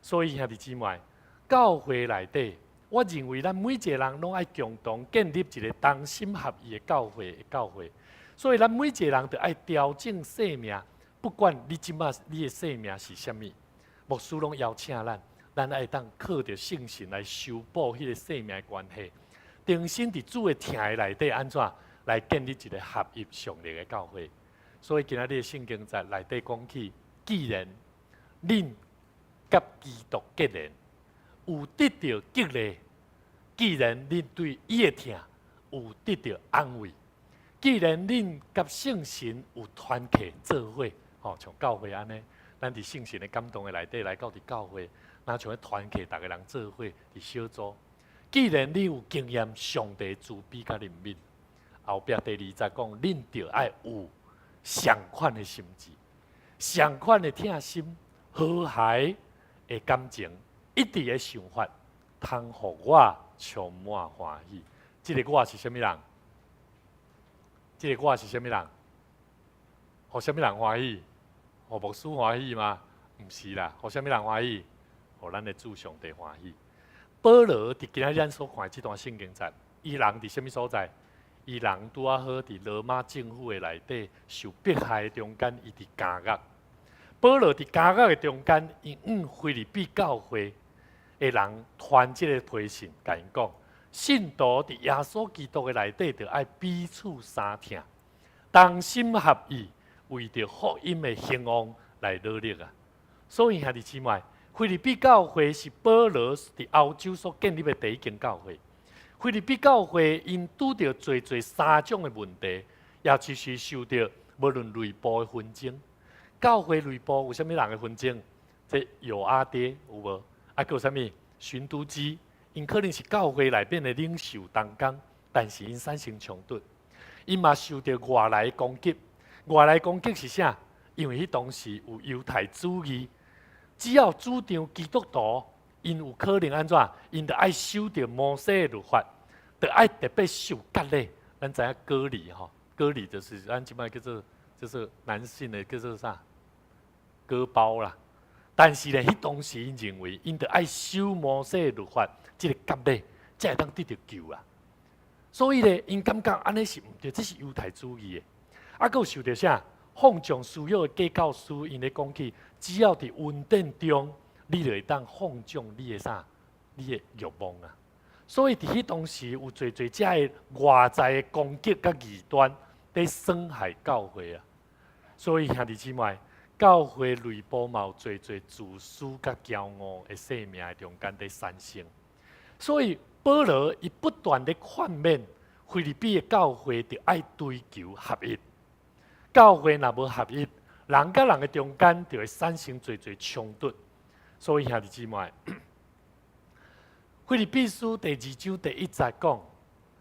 所以兄弟姊妹，教會內底，我認為咱每一個人攏愛共同建立一個同心合意的教會的教會，所以咱每一個人著愛調整生命，不管你這馬你的生命是啥物，牧師攏邀請咱，咱愛當靠著聖神來修補彼個生命的關係，重新佇主的疼的內底按怎來建立一個合一上力的教會。所以今仔日的聖經節內底講起，既然恁佮基督結連，有得著激勵，既然恁對伊的疼有得著安慰，既然恁佮聖神有團契做伙，吼，像教會按呢，咱佇聖神的感動的內底來到佇教會，若像咧團契，逐个人做伙佇小組。既然你有經驗上帝慈悲佮憐憫，後壁第二節講，恁著愛有相款的心志，相款的疼心，和諧的感情。一致的想法，通予我充滿歡喜。這个我是啥物人？這个我是啥物人？予啥物人歡喜？予牧師歡喜嗎？毋是啦，予啥物人歡喜？予咱的主上帝歡喜。保羅佇今仔日咱所看的這段聖經節，伊人佇啥物所在？伊人拄仔好佇羅馬政府的內底受迫害的中間，伊佇監獄。保羅佇監獄的中間，伊向腓立比教會的人傳這个批信，共𪜶講，信徒佇耶穌基督的內底，著愛彼此相疼，同心合意，為著福音的興旺來努力啊！所以兄弟姊妹，腓立比教會是保羅佇歐洲所建立的第一間教會。腓立比教會𪜶拄著濟濟三種的問題，也就是受著無論內部的紛爭，教會內部有啥物人的紛爭？這友阿爹有無？啊，閣有啥物？循都基，𪜶可能是教會內面的領袖同工，但是𪜶產生衝突，𪜶嘛受著外來攻擊。外來攻擊是啥？因為彼當時有猶太主義，只要主張基督徒，𪜶有可能按怎？𪜶著愛守著摩西的律法，著愛特別受割禮。咱知影割禮吼，割禮就是咱這擺叫做就是男性的叫做啥？割包啦。但是咧，彼當時𪜶認為，𪜶著愛守摩西的律法，這个割禮，才會當得著救啊。所以咧，𪜶感覺按呢是毋對，這是猶太主義的。啊，閣有受著啥？放縱私欲的假教師，𪜶咧講起，只要佇恩典中，你就會當放縱你的啥？你的慾望啊。所以佇彼當時有濟濟遮的外在的攻擊佮異端，佇損害教會啊。所以兄弟姊妹，教會內部嘛有濟濟自私佮驕傲的生命的中間佇產生。所以保羅伊不斷咧勸勉腓立比的教會，著愛追求合一。教會若無合一，人佮人的中間就會產生濟濟衝突。所以兄弟姊妹，腓立比書第二章第一節講，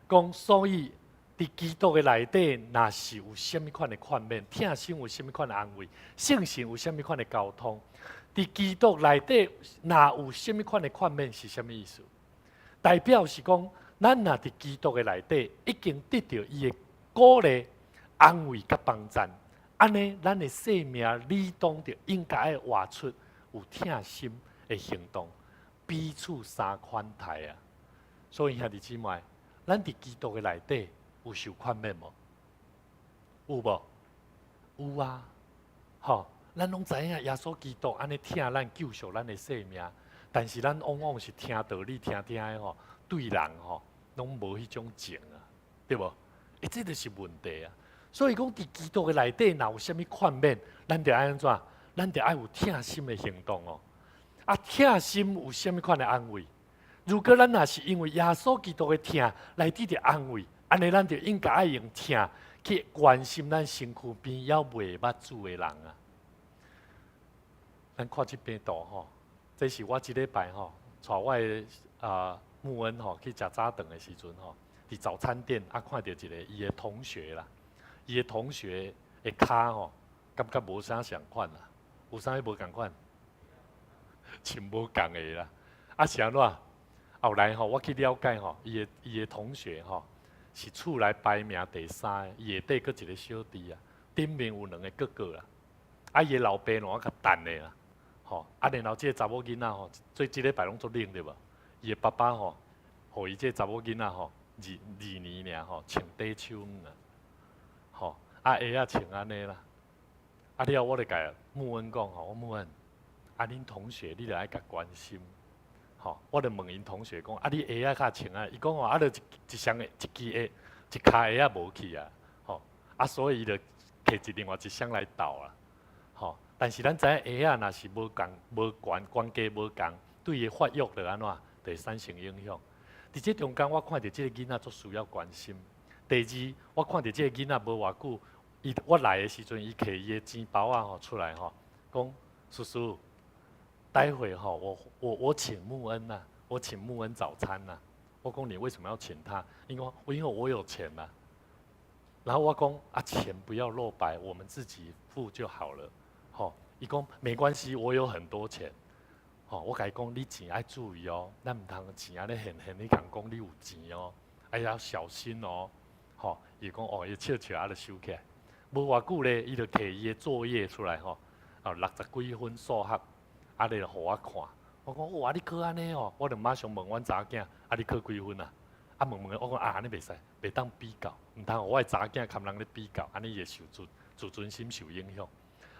講所以佇基督的內底，若是有啥物款的勸勉，疼心有啥物款的安慰，聖神有啥物款的交通，佇基督內底若有啥物款的勸勉是啥物意思？代表是講，咱若佇基督的內底已經得著伊的鼓勵、安慰佮幫贊，按呢，咱的生命理當就應該愛活出有疼心的行動，彼此相款待啊。所以兄弟姊妹，咱佇基督的內底有受勸勉無？有無？有啊！吼，咱攏知影耶穌基督按呢疼咱、救贖咱的生命，但是咱往往是聽道理聽聽的吼，對人吼攏無彼種情啊，對無？欸，這就是問題啊！所以講，佇基督的內底，若有啥物勸勉，咱著愛按怎？咱著愛有疼心的行動哦。啊，疼心有啥物款的安慰？如果咱若是因為耶穌基督的疼來得著安慰，按呢，咱就應該愛用疼去關心咱身軀邊猶未捌主的人啊。咱看這邊圖吼，這是我這禮拜吼，帶我的穆恩吼去食早頓的時陣吼，佇早餐店啊看著一个伊的同學啦，伊的同學的跤吼，感覺無啥仝款啦，有啥物無仝款？穿無仝的啦，啊是按怎？後來吼，我去了解吼，伊的同學吼是厝內排名第三，伊下底閣一个小弟啊，頂面有兩个哥哥啦，啊伊的老爸攏較陳的啦，吼，啊然後這个查某囡仔吼，做這禮拜攏足冷對無？伊的爸爸吼予伊這查某囡仔吼，二二年爾吼，穿短手啊，吼，啊鞋仔穿按呢啦。啊了後我就共牧恩講吼，我牧恩，啊恁同學你著愛共關心，吼，我就問𪜶同學講，啊你鞋仔較穿啊？伊講吼，啊著一一雙一支鞋，一跤鞋仔無去啊，吼，啊所以伊就摕一另外一雙來鬥啦，吼。但是咱知影鞋仔若是無仝無懸懸低無仝，對伊發育就按怎，就會產生影響。佇這中間，我看著這個囡仔足需要關心。第二，我看著這個囡仔無偌久，伊我來的時陣，伊摕伊的錢包仔吼出來吼，講叔叔，待會吼我請牧恩吶，我請牧恩早餐吶。我講你為什麼要請他？因為我有錢吶。然後我講啊，錢不要露白，我們自己付就好了。吼，伊講沒關係，我有很多錢。吼，我共伊講，你錢愛注意哦，咱毋通錢按呢現現，你共講你有錢哦，哎要小心哦。吼，伊講哦，伊笑笑啊，就收起來。無偌久咧，伊就摕伊的作業出來吼，啊六十幾分數學，啊咧予我看。我講哇，你考按呢哦，我就馬上問阮查囝，啊你考幾分啊？啊問問我講啊，按呢袂使，袂當比較，毋通予我的查囝佮人咧比較，按呢伊會受自自尊心受影響。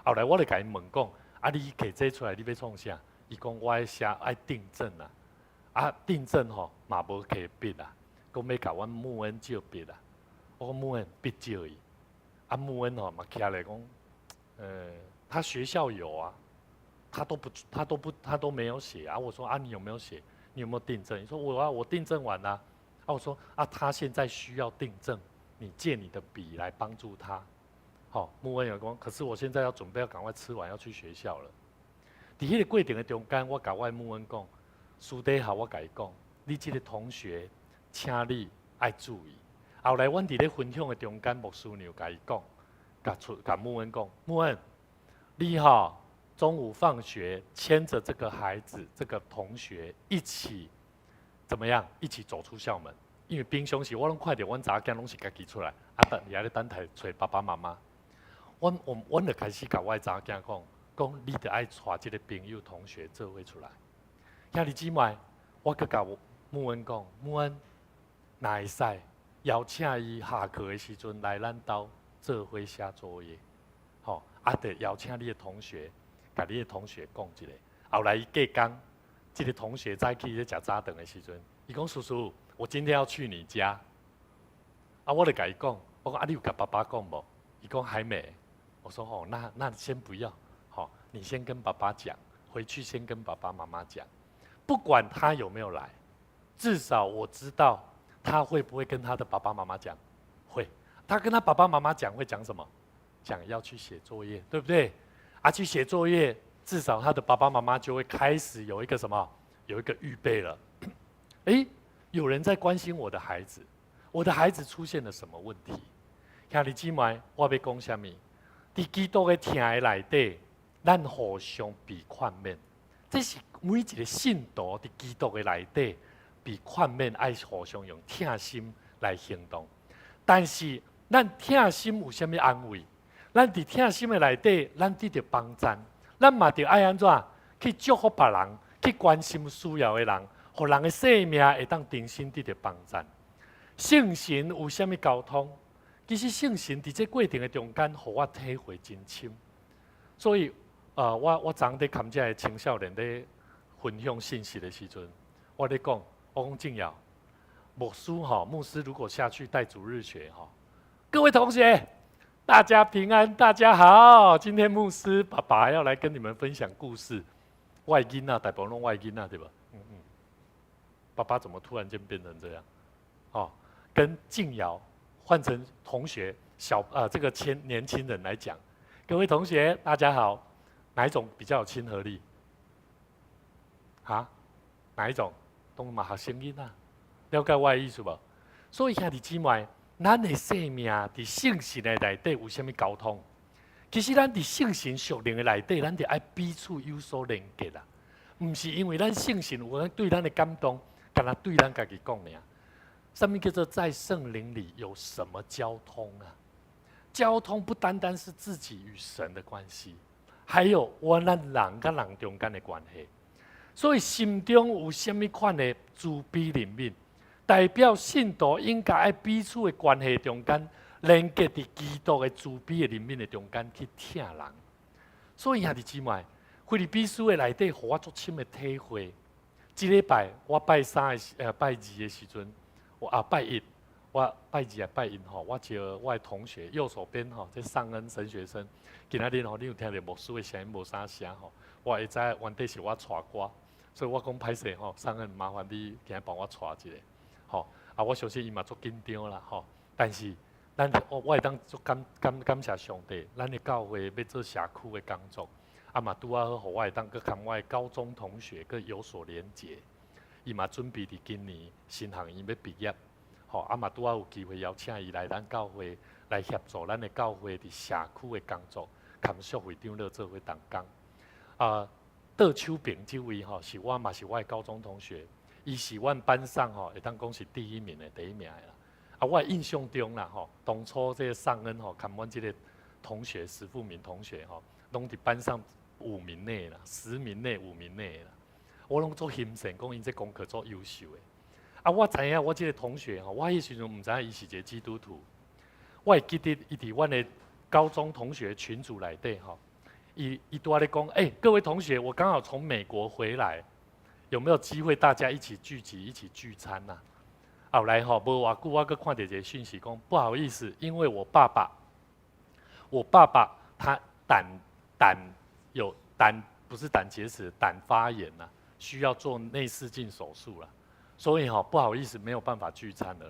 後來我就共伊問講，啊你摕這出來，你欲創啥？伊講我愛寫愛訂正啊，啊訂正吼嘛無摕筆啊，講欲共阮牧恩借筆啊。我講牧恩筆借伊，啊牧恩吼嘛徛咧講，他學校有啊，他都不他都不他都沒有寫啊。我說啊你有沒有寫？你有沒有訂正？你說我啊我訂正完啦。啊我說啊他現在需要訂正，你借你的筆來幫助他。好，牧恩有講，可是我現在要準備要趕快吃完要去學校了。佇彼個過程的中間，我共我的牧恩講，私底下我共伊講，你這個同學，請你愛注意。後來，阮佇咧分享的中間，牧師娘共伊講，共出共牧恩講，牧恩，你吼中午放學牽着這個孩子、這個同學一起怎麼樣？一起走出校門。因為平常時我攏看著阮查某囝攏是家己出來，啊等佇遐咧等待揣爸爸媽媽。阮我阮就開始共我的查某囝講，講你著愛帶這個朋友同學做伙出來。兄弟姊妹，我閣共牧恩講，牧恩，若會使邀請伊下課的時陣來咱兜做伙寫作業，吼，啊，著邀請你的同學，共你的同學講一下。後來伊隔工，這個同學早起咧食早頓的時陣，伊講叔叔，我今天要去你家。啊，我就共伊講，我講啊，你有共爸爸講無？伊講還沒。我說哦，那先不要，好，你先跟爸爸講，回去先跟爸爸媽媽講，不管他有沒有來，至少我知道他會不會跟他的爸爸媽媽講，會。他跟他爸爸媽媽講會講什麼？講要去寫作業，對不對？啊，去寫作業，至少他的爸爸媽媽就會開始有一個什麼？有一個預備了。哎，有人在關心我的孩子，我的孩子出現了什麼問題？兄弟姊妹，我欲講啥物？佇基督的疼的內底，咱互相被勸勉，這是每一個信徒佇基督的內底被勸勉，愛互相用疼心來行動。但是，咱疼心有啥物安慰？咱佇疼心的內底，咱得著幫贊，咱嘛著愛按怎去祝福別人，去關心需要的人，予人的生命會當重新得著幫贊。聖神有啥物交通？其實聖神佇這過程的中間，予我體會真深。所以，我昨昏佇含這个青少年咧分享信息的時陣，我咧講，我講靜瑤，牧師吼，牧師如果下去帶主日學吼，各位同學，大家平安，大家好。今天牧師爸爸要來跟你們分享故事。我的囡仔，大部分攏我的囡仔對吧？嗯嗯。爸爸怎麼突然間變成這樣？哦，跟靜瑤換成同學小啊，這個年輕人來講，各位同學大家好，哪一種比較有親和力？啊？哪一種？攏嘛學生囡仔，了解我的意思無？所以兄弟姊妹，咱的生命佇聖神的內底有啥物交通？其實咱佇聖神屬靈的內底，咱就愛彼此有所連結啦。毋是因為咱聖神有對咱的感動，干焦對咱家己講爾。啥物叫做在聖靈裡有什麼交通啊？交通不單單是自己與神的關係，還有我咱人佮人中間的關係。所以心中有啥物款的慈悲憐憫，代表信徒應該愛彼此的關係中間，連結佇基督的慈悲的憐憫的中間去疼人。所以兄弟姊妹，腓立比書的內底，予我足深的體會。這禮拜我拜三的時，拜二的時陣，我啊拜一，我拜二啊拜一吼，我招我的同學右手邊吼，這尚恩神學生，今仔日吼，你有聽著牧師的聲音無啥聲吼，我會知原底是我帶歌，所以我講歹勢吼，尚恩麻煩你今仔幫我帶一下，吼啊，我相信伊嘛足緊張啦吼，但是咱我會當足感謝上帝，咱的教會欲做社區的工作。啊嘛拄仔好，予我會當閣佮我的高中同學閣有所連結。伊嘛準備佇今年神學院欲畢業，吼啊嘛拄仔有機會邀請伊來咱教會來協助咱的教會佇社區的工作，含淑慧長老做伙同工。啊，倒手邊這位吼是我嘛是我的高中同學，伊是阮班上吼會當講是第一名的第一名的啦。啊，我印象中啦吼，當初這個尚恩吼，含阮這個同學石富明同學吼，攏佇班上五名內啦，10名內五名內啦，我攏足欣羨，講𪜶這功課足優秀的。啊，我知影我這個同學吼，我彼時陣毋知影伊是一個基督徒。我會記得伊佇阮的高中同學群組內底吼，伊拄仔咧講，欸，各位同學，我剛好從美國回來，有沒有機會大家一起聚集、一起聚餐啊？後來吼，無偌久，我閣看著一個訊息講，不好意思，因為我爸爸他膽有膽不是膽結石，膽發炎了，需要做內視鏡手術了，所以吼不好意思，沒有辦法聚餐了。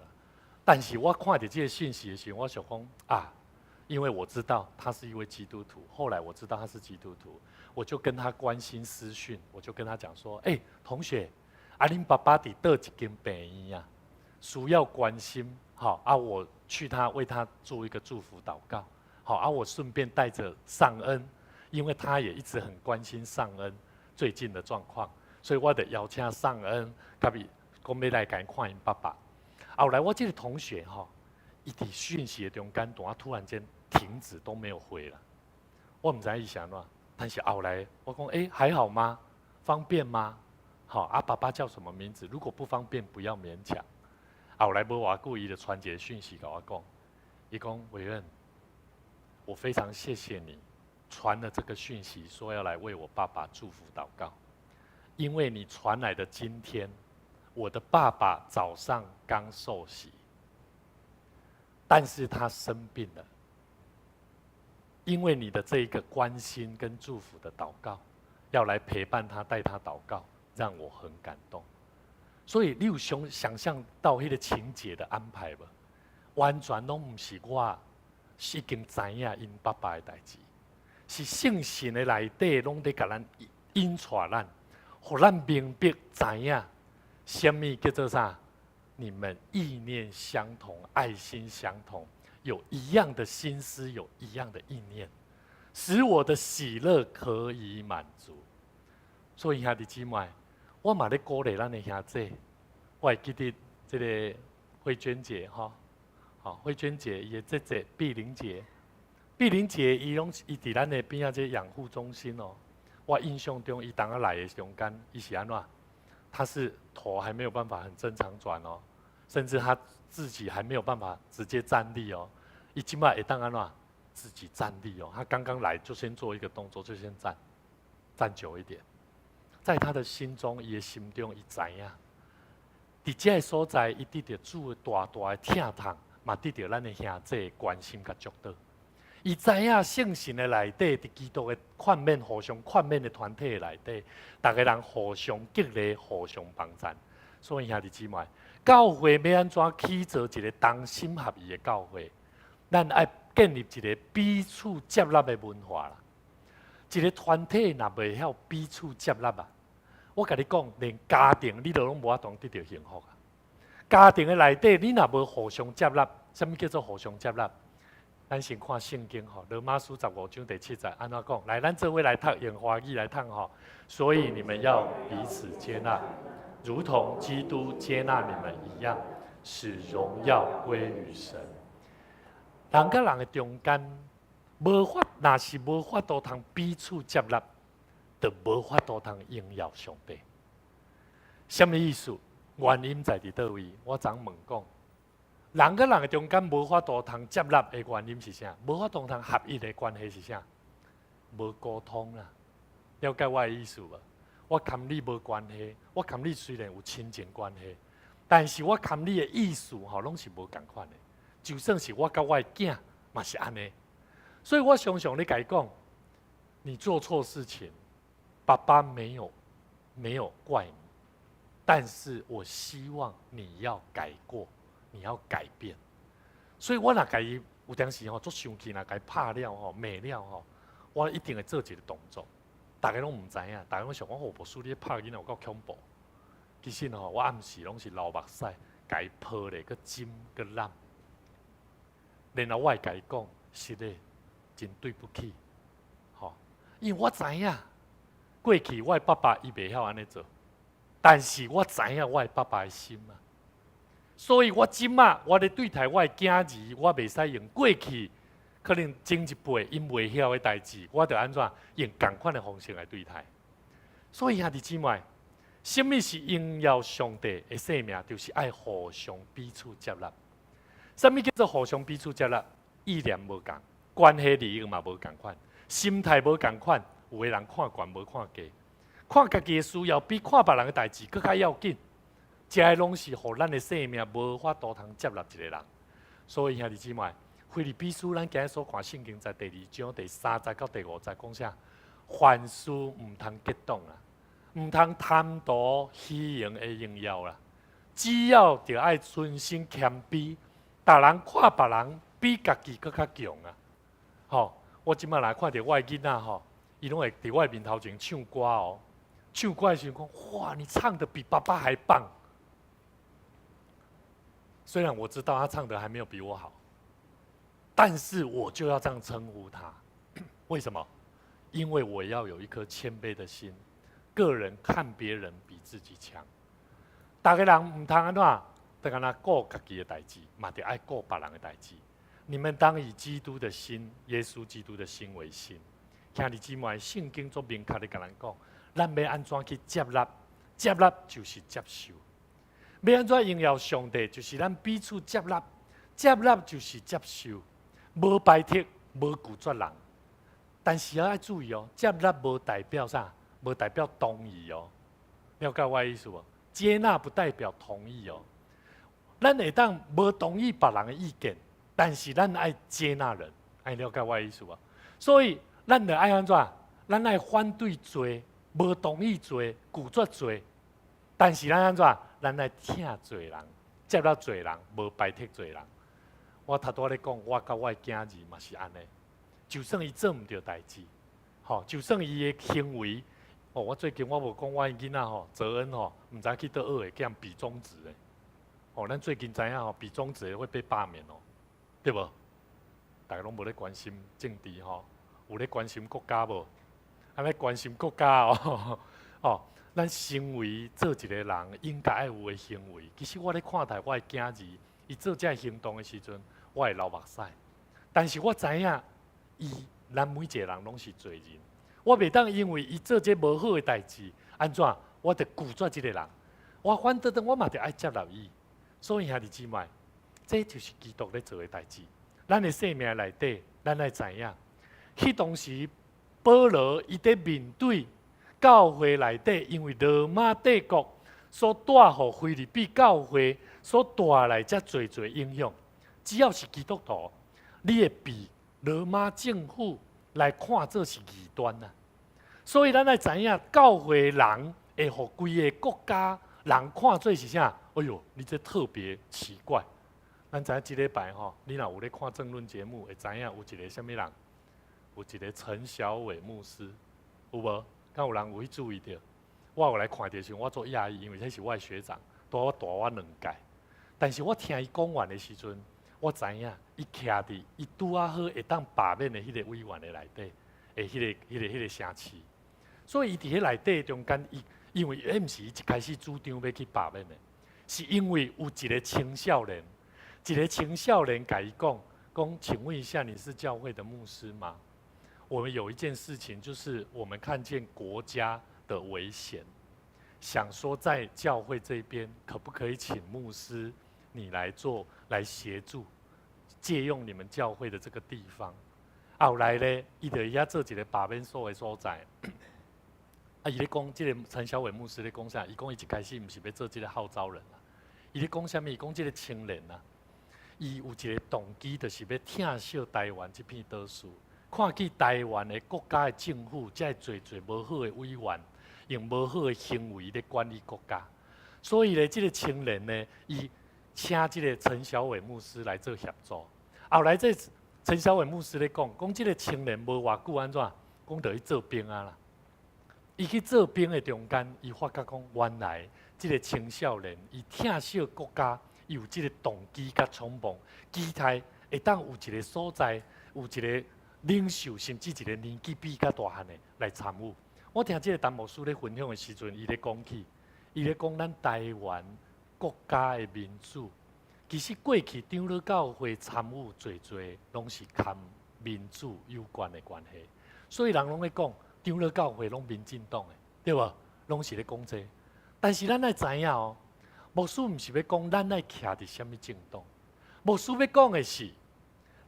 但是我看著這個訊息的時候，我想講啊，因為我知道他是一位基督徒，後來我知道他是基督徒，我就跟他關心私訊，我就跟他講說，欸，同學，啊，恁爸爸佇佗一間病院啊，需要關心，好啊，我去他為他做一個祝福禱告，好啊，我順便帶着尚恩。因為他也一直很關心尚恩最近的狀況，所以我就邀請尚恩，佮伊講欲來共伊看𪜶爸爸。後來我這個同學吼，伊佇訊息的中間，突然間停止都沒有回了。我毋知伊是按怎，但是後來我講，欸，還好嗎？方便嗎？好，啊，爸爸叫什麼名字？如果不方便，不要勉強。後來無偌久，伊就傳一個訊息共我講，伊講偉恩，我非常謝謝你。傳了這個訊息，說要來為我爸爸祝福禱告，因為你傳來的今天，我的爸爸早上剛受洗，但是他生病了。因為你的這一個關心跟祝福的禱告，要來陪伴他，帶他禱告，讓我很感動。所以你有想象到彼個情節的安排無？完全攏毋是我，是已經知影𪜶爸爸的代誌。是聖神的內底，攏佇共咱引帶咱，予咱明白知影，啥物叫做啥？你們意念相同，愛心相同，有一樣的心思，有一樣的意念，使我的喜樂可以滿足。所以兄弟姊妹，我嘛咧鼓勵咱的兄弟，我會記得這個慧娟姐吼，吼慧娟姐伊的姐姐碧玲姐。碧玲姐，伊攏伊佇咱的邊仔這養護中心哦。我印象中，伊當仔來的中間，伊是按怎？他是頭還沒有辦法很正常轉哦，甚至他自己還沒有辦法直接站立哦。伊這擺會當按怎？自己站立哦。他剛剛來就先做一個動作，就先站，站久一點。在他的心中，伊的心中，伊知影，佇這个所在，伊得著主大大的疼痛，嘛得著咱的兄弟關心佮祝禱。伊知影聖神的內底，佇基督的勸勉、互相勸勉的團體的內底，逐个人互相激勵、互相幫贊。所以兄弟姊妹，教會欲按怎起造一個同心合意的教會？咱愛建立一個彼此接納的文化啦。一個團體若袂曉彼此接納啊，我共你講，連家庭你都攏無法度得著幸福啊。家庭的內底，你若無互相接納，啥物叫做互相接納？咱先看聖經吼，羅馬書15章第7節按怎講？來，咱做伙來讀，用華語來讀吼。所以你們要彼此接納，如同基督接納你們一樣，使榮耀歸於神。人佮人的中間，無法，若是無法度通彼此接納，就無法度通榮耀上帝。啥物意思？原因在佇佗位？我昨問講，人佮人的中間無法度通接納的原因是啥？無法度通合一的關係是啥？無溝通啦。了解我的意思無？我佮你無關係，我佮你雖然有親情關係，但是我佮你的意思吼，攏是無仝款的。就算是我佮我的囝嘛是按呢。所以我常常咧共伊講，你做錯事情，爸爸沒有怪你，但是我希望你要改過，你要改變。所以我若共伊有當時吼足生氣，若共伊拍了吼罵了吼，我一定會做一個動作。逐家攏毋知影，逐家攏想講哦，牧師你拍囡仔有夠恐怖。其實吼，我暗時攏是流目屎，共伊抱咧，閣枕閣攬。然後我會共伊講，是的，真對不起，吼，因為我知影過去我的爸爸伊袂曉按呢做，但是我知影我的爸爸的心啊，所以我這馬我咧對待我的囝兒，我袂使用過去可能前一輩𪜶袂曉的代誌，我著按怎用仝款的方式來對待。所以兄弟姊妹，啥物是榮耀上帝的生命？就是愛互相彼此接納。啥物叫做互相彼此接納？意念無仝，關係利益嘛無仝款，心態無仝款。有的人看懸無看低，看家己的需要比看別人的代誌閣較要緊。這个攏是予咱的生命無法度通接納一個人。所以兄弟姊妹，腓立比書咱今日所看聖經在第二章第三節到第五節講啥？凡事毋通結黨啦，毋通貪圖虛榮的榮耀啦，只要著愛存心謙卑，逐人看別人比家己閣較強啊！吼，我這馬來看著我的囡仔吼，伊攏會佇我的面頭前唱歌哦，唱歌的時陣講：哇，你唱得比爸爸還棒！雖然我知道他唱得還沒有比我好，但是我就要這樣稱呼他。為什麼？因為我要有一顆謙卑的心，個人看別人比自己強。逐个人毋通按怎，就干焦顧家己的代誌，嘛著愛顧別人的代誌。你們當以基督的心，耶穌基督的心為心。兄弟姊妹，聖經足明確的共咱講，咱欲按怎去接納？接納就是接受。欲按怎榮耀上帝，就是咱彼此接納。接納就是接受，無排斥，無拒絕人。但是要注意哦，接納無代表啥？無代表同意哦。了解我意思無？接納不代表同意哦。咱會當無同意別人的意見，但是咱愛接納人，愛了解我意思無？所以咱著愛按怎？咱愛反對罪，無同意罪，拒絕罪。但是咱按怎？咱愛疼罪人，接納罪人，無排斥罪人。我頭拄仔咧講，我佮我的囝兒嘛是按呢。就算伊做毋著代誌，吼，就算伊的行為，哦，我最近我無講我囡仔吼，澤恩吼，毋知去佗學的，共人比中指的。哦，咱最近知影吼，比中指的會被罷免哦，對無？逐家攏無咧關心政治吼，有咧關心國家無？啊咧關心國家哦，哦，咱身為做一個人應該愛有的行為，其實我咧看待我的囝兒，伊做這个行動的時陣，我會流目屎。但是我知影，伊咱每一個人攏是罪人，我袂當因為伊做這無好的代誌，按怎我就拒絕這個人。我反倒轉我嘛著愛接納伊。所以兄弟姊妹，這就是基督咧做的代誌。咱的生命內底，咱愛知影，彼當時保羅伊佇面對教會內底，因為羅馬帝國所帶予腓立比教會所帶來遮濟濟影響。只要是基督徒，你會被羅馬政府來看做是異端啊。所以咱愛知影，教會人會予規个國家人看做是啥？哎喲，你這特別奇怪。咱知影這禮拜吼，你若有咧看政論節目，會知影有一個啥物人？有一個陳小偉牧師，有無？敢有人有去注意著？我有來看著時，我足訝異，因為這是我的學長，大我大我兩屆。但是我聽伊講完的時陣，我知影伊徛佇伊拄仔好會當罷免的彼個委員的內底，的彼個城市。所以伊佇彼內底中間，伊因為彼毋是伊一開始主張欲去罷免的，是因為有一個青少年，一個青少年共伊講講，請問一下，你是教會的牧師嗎？我們有一件事情，就是我們看見國家的危險。想說在教會這邊可不可以請牧師你來做來協助，借用你們教會的這個地方。後來咧，伊就遐做一個罷免所的所在。啊，伊咧講這個陳小偉牧師咧講啥？伊講伊一開始毋是欲做這個號召人啊，伊咧講啥物？伊講這個青年啊，伊有一個動機，就是欲疼惜台灣這片島嶼。看見台灣的國家的政府，遮濟濟無好的委員，用無好的行為咧管理國家，所以咧，這個青年呢，伊請這個陳小偉牧師來做協助。後來這陳小偉牧師咧講，講這個青年無偌久按怎，講就去做兵啊啦。伊去做兵的中間，伊發覺講，原來這個青少年伊疼惜國家，伊有這個動機佮衝動，期待會當有一個所在，有一個領袖，甚至一個年紀比較大漢的來參與。我聽這個陳牧師咧分享的時陣，伊咧講起，伊咧講咱台灣國家的民主，其實過去長老教會參與濟濟，攏是佮民主有關的關係。所以人攏咧講長老教會攏民進黨的，對無？攏是咧講這個。但是咱愛知影哦，牧師毋是欲講咱愛徛佇啥物政黨，牧師欲講的是，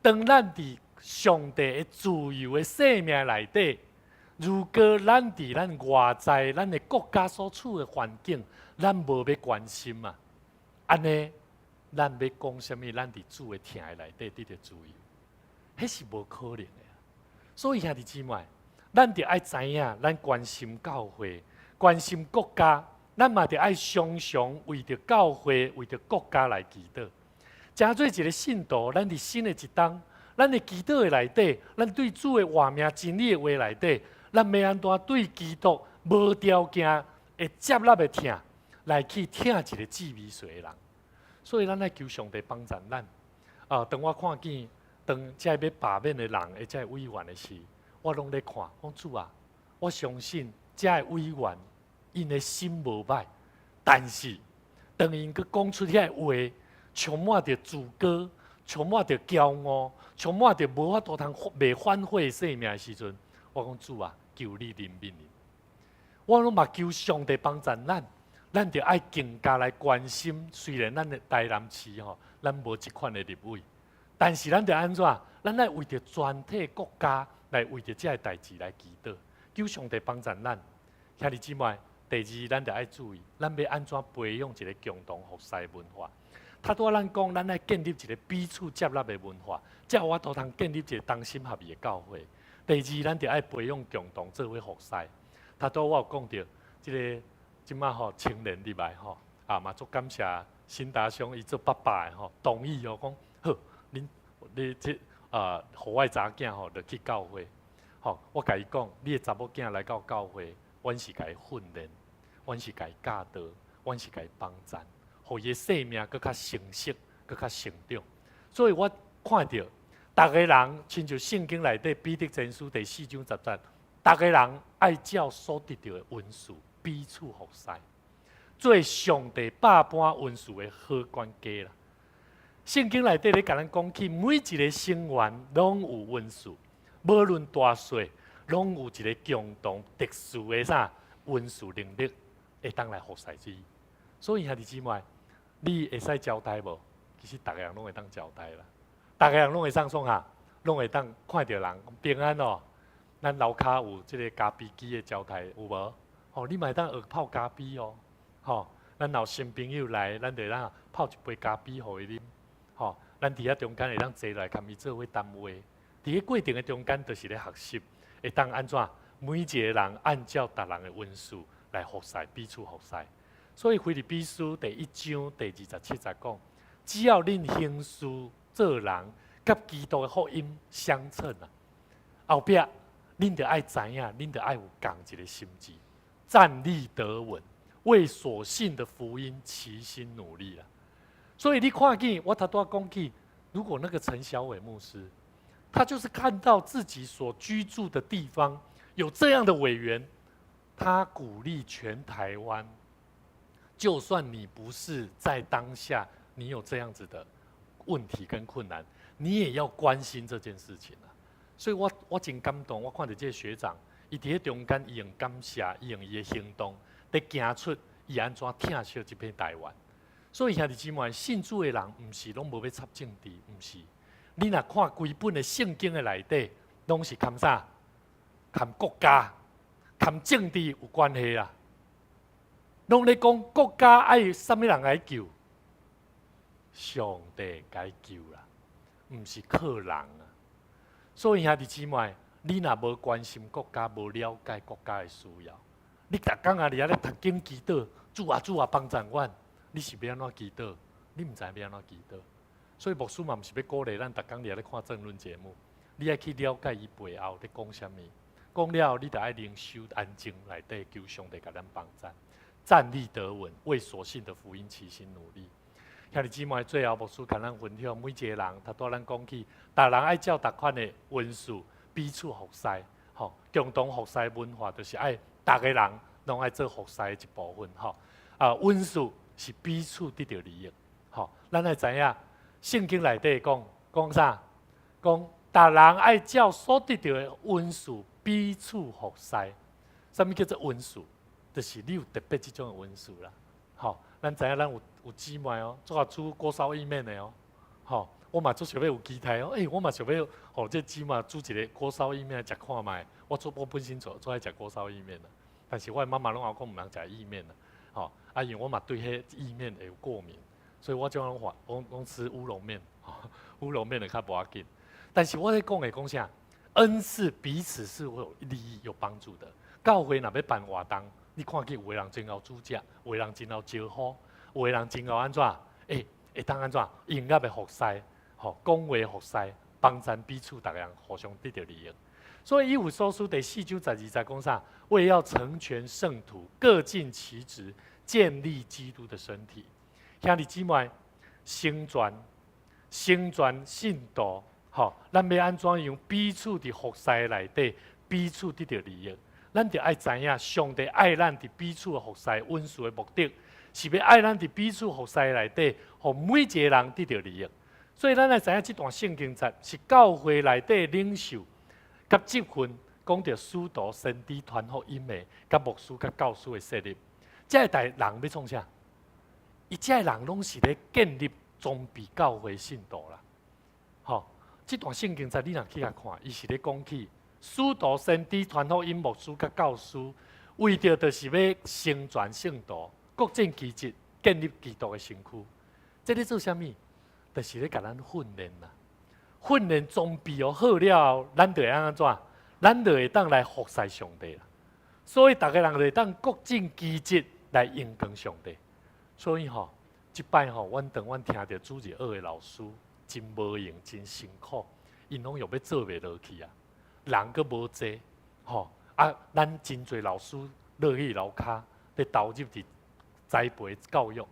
當咱佇上帝的自由的生命內底，如果咱佇咱外在咱的國家所處的環境，咱無欲關心啊，按呢，咱欲講啥物？咱佇主的疼的內底得著自由，彼是無可能的。所以兄弟姊妹，咱著愛知影，咱關心教會，關心國家，咱嘛著愛常常為著教會、為著國家來祈禱。成做一個信徒，咱佇新的一冬，咱的祈禱的內底，咱對主的活命真理的話內底，咱欲按怎對基督無條件會接納的疼，來去疼一個志微細的人。所以咱愛求上帝幫助咱。啊，當我看見當這欲罷免的人，或者委員的時，我攏咧看，講主啊，我相信這个委員𪜶的心無䆀，但是當𪜶閣講出遐个話，充滿著自高，充滿著驕傲，充滿著無法度通袂反悔的生命的時陣，我講主啊，求你憐憫𪜶。我攏嘛求上帝幫助咱，咱著愛更加來關心。雖然咱的台南市吼，咱無這款的立委，但是咱著按怎？咱愛為著全體國家來為著這个代誌來祈禱，求上帝幫助咱。兄弟姊妹，第二，咱著愛注意，咱欲按怎培養一個共同服侍文化。頭拄仔咱講，咱愛建立一個彼此接納的文化，才有法度通建立一個同心合意的教會。第二，咱著愛培養共同做伙服侍。頭拄我有講著，這个這馬吼青年入來吼，啊嘛足感謝新達兄伊做爸爸的吼，同意哦，講好，恁你這啊，予我的查某囝吼，就去教會。吼，我共伊講，你的查某囝來到教會，阮是共伊訓練，阮是共伊教導，阮是共伊幫贊，予伊的生命閣較成熟，閣較成長。所以我看著，逐个人親像聖經內底彼得前書第四章十節，逐个人愛照所得著的恩賜彼此服侍，做上帝百般恩賜的好管家啦。聖經內底咧共咱講起，每一個成員攏有恩賜，無論大細，攏有一個共同特殊的啥恩賜能力，會當來服侍主。所以兄弟姊妹，你會使招待無？其實逐个人攏會當招待啦，逐个人攏會當創啥？攏會當看著人平安哦。咱樓跤有這个咖啡機的招待有無？吼，你嘛會當學泡咖啡哦。吼，咱若有新朋友來，咱就當泡一杯咖啡予伊啉。吼，咱佇遐中間會當坐來共伊做伙談話。佇个過程的中間，就是咧學習，會當按怎？每一个人按照逐人的恩賜來服侍，彼此服侍。所以腓立比書第一章第二十七節講：只要恁行事做人，佮基督的福音相稱啊，後壁恁著愛知影，恁著愛有仝一个心志，站立得穩，為所信的福音齊心努力啦。所以你看見我頭拄仔講起，如果那個陳小偉牧師，他就是看到自己所居住的地方有這樣的委員，他鼓勵全台灣，就算你不是在當下，你有這樣子的問題跟困難，你也要關心這件事情啊。所以我真感動，我看著這个學長，伊佇彼中間，伊用感謝，伊用伊的行動，咧行出伊按怎疼惜這片台灣。所以兄弟姊妹，信主的人毋是攏無欲插政治，毋是。你若看規本的聖經的內底，攏是含啥？含國家、含政治有關係啦。攏咧講國家愛啥物人來救？上帝共救啦，毋是靠人啊。所以兄弟姊妹，你若無關心國家，無了解國家的需要，你逐工啊佇遐咧讀經祈禱，主啊主啊幫贊阮，你是欲按怎祈禱？你毋知欲按怎祈禱。所以牧師嘛毋是欲鼓勵咱逐工佇遐咧看政論節目，你愛去了解伊背後咧講啥物。講了後，你著愛靈修安靜內底求上帝共咱幫贊，站立得穩，為所信的福音齊心努力。兄弟姊妹，最後牧師共咱分享，每一個人，頭拄咱講起，逐人愛照逐款的恩賜彼此服侍，吼，共同服侍文化就是愛逐个人攏愛做服侍的一部分，吼。啊，恩賜是彼此得著利益，吼。咱愛知影聖經內底講講啥？講逐人愛照所得著的恩賜彼此服侍。啥物叫做恩賜？就是你有特別這種的恩賜啦，吼。咱知影咱有姊妹哦，足會煮鍋燒意麵的哦，吼，我嘛足想欲有期待哦，欸，我嘛想欲予這姊妹煮一个鍋燒意麵來食看覓。我做我本身做足愛食鍋燒意麵啦，但是我的媽媽攏敖講毋通食意麵啦，吼，啊，因為我嘛對彼意麵會有過敏，所以我這種話，我攏吃烏龍麵，烏龍麵就較無要緊。但是我咧講的講啥？恩賜彼此是會有利益、有幫助的。教會若欲辦活動，你看見有的人真𠢕煮食，有的人真𠢕招呼，有的人真𠢕按怎？欸，會當按怎？音樂的服侍，吼，講話服侍，幫贊彼此，逐个人互相得著利益。所以以弗所書第4章12節講啥？為要成全聖徒，各盡其職，建立基督的身體。兄弟姊妹，成全、成全信徒，吼，咱欲按怎樣彼此佇服侍內底，彼此得著利益？咱著愛知影，上帝愛咱佇彼此的服侍恩賜的目的，是欲愛咱佇彼此服侍內底，予每一个人得著利益。所以，咱愛知影這段聖經節是教會內底領袖佮職分，講著使徒、先知、傳福音的，佮牧師、佮教師的設立。這个代人欲創啥？伊這个人攏是咧建立裝備教會信徒啦。吼，這段聖經節你若去共看，伊是咧講起使徒、先知、傳福音、牧師佮教師，為著就是欲成全聖徒，各盡其職，建立基督的身軀。這咧做啥物？就是咧共咱訓練啦。訓練裝備哦好了後，咱就會按怎？咱就會當來服侍上帝啦。所以，逐个人就會當各盡其職來榮光上帝。所以吼，這擺吼，阮當阮聽著主日學的老師真無閒，真辛苦，𪜶攏欲欲做袂落去啊，人閣無濟，吼啊，咱真濟老師落去樓跤，咧投入佇栽培教育。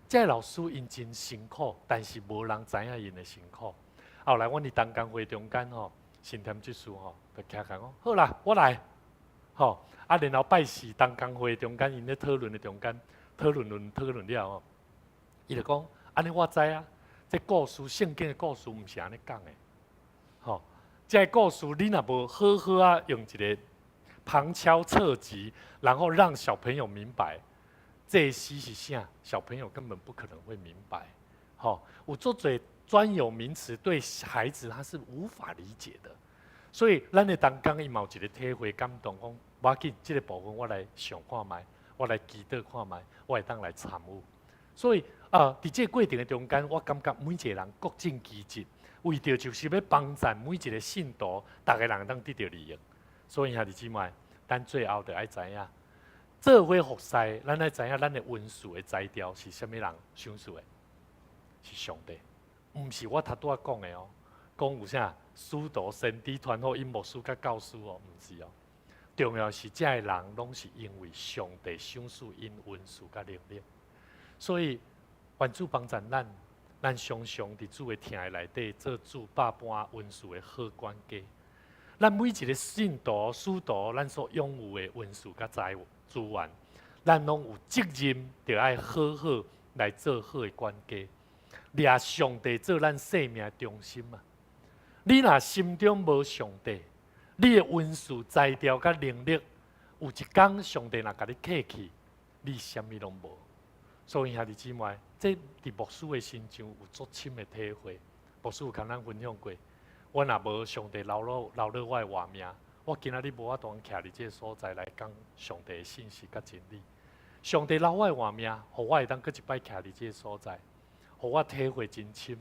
這个老師𪜶真辛苦，但是無人知影𪜶的辛苦。後來，阮佇同工會中間吼，新添執事吼，就徛起來講：好啦，我來，吼啊，然後拜四同工會中間，𪜶咧討論的中間，討論論討論了後，伊就講：按呢我知啊，這故事聖經的故事毋是按呢講的，吼，這个故事你若無好好啊用一个旁敲側擊，然後讓小朋友明白這詩是啥，小朋友根本不可能會明白。吼，有足濟專有名詞對孩子他是無法理解的，所以咱的同工伊嘛有一个體會感動，講無要緊，這个部分我來想看覓，我來祈禱看覓，我會當來參與。所以啊，佇這个過程的中間，我感覺每一个人各盡其職，為著就是欲幫贊每一个信徒，逐个人當得著利益。所以兄弟姊妹，咱最後就愛知影，做伙服侍，咱愛知影咱的恩賜的才調是啥物人賞賜的，是上帝，毋是我頭拄仔講的哦。講有啥使徒、先知、傳福音、牧師佮教師哦，毋是哦。重要是這个人攏是因為上帝賞賜𪜶恩賜佮能力，所以願主幫贊咱，咱常常佇主的疼愛內底做主百般恩賜的好管家。咱每一个信徒、使徒，咱所擁有的恩賜佮財資源，咱攏有責任，著愛好好來做好的管家，掠上帝做咱生命的中心啊！你若心中無上帝，你的恩賜、才調佮能力，有一工上帝若共你揢去，你啥物攏無。所以兄弟姊妹，這佇牧師的身上有足深的體會。牧師有共咱分享過，我若無上帝留落留落我的活命，我今仔日無法度徛佇這个所在來講上帝的信息佮真理。上帝留我的活命，予我會當閣一擺徛佇這个所在，予我體會真深，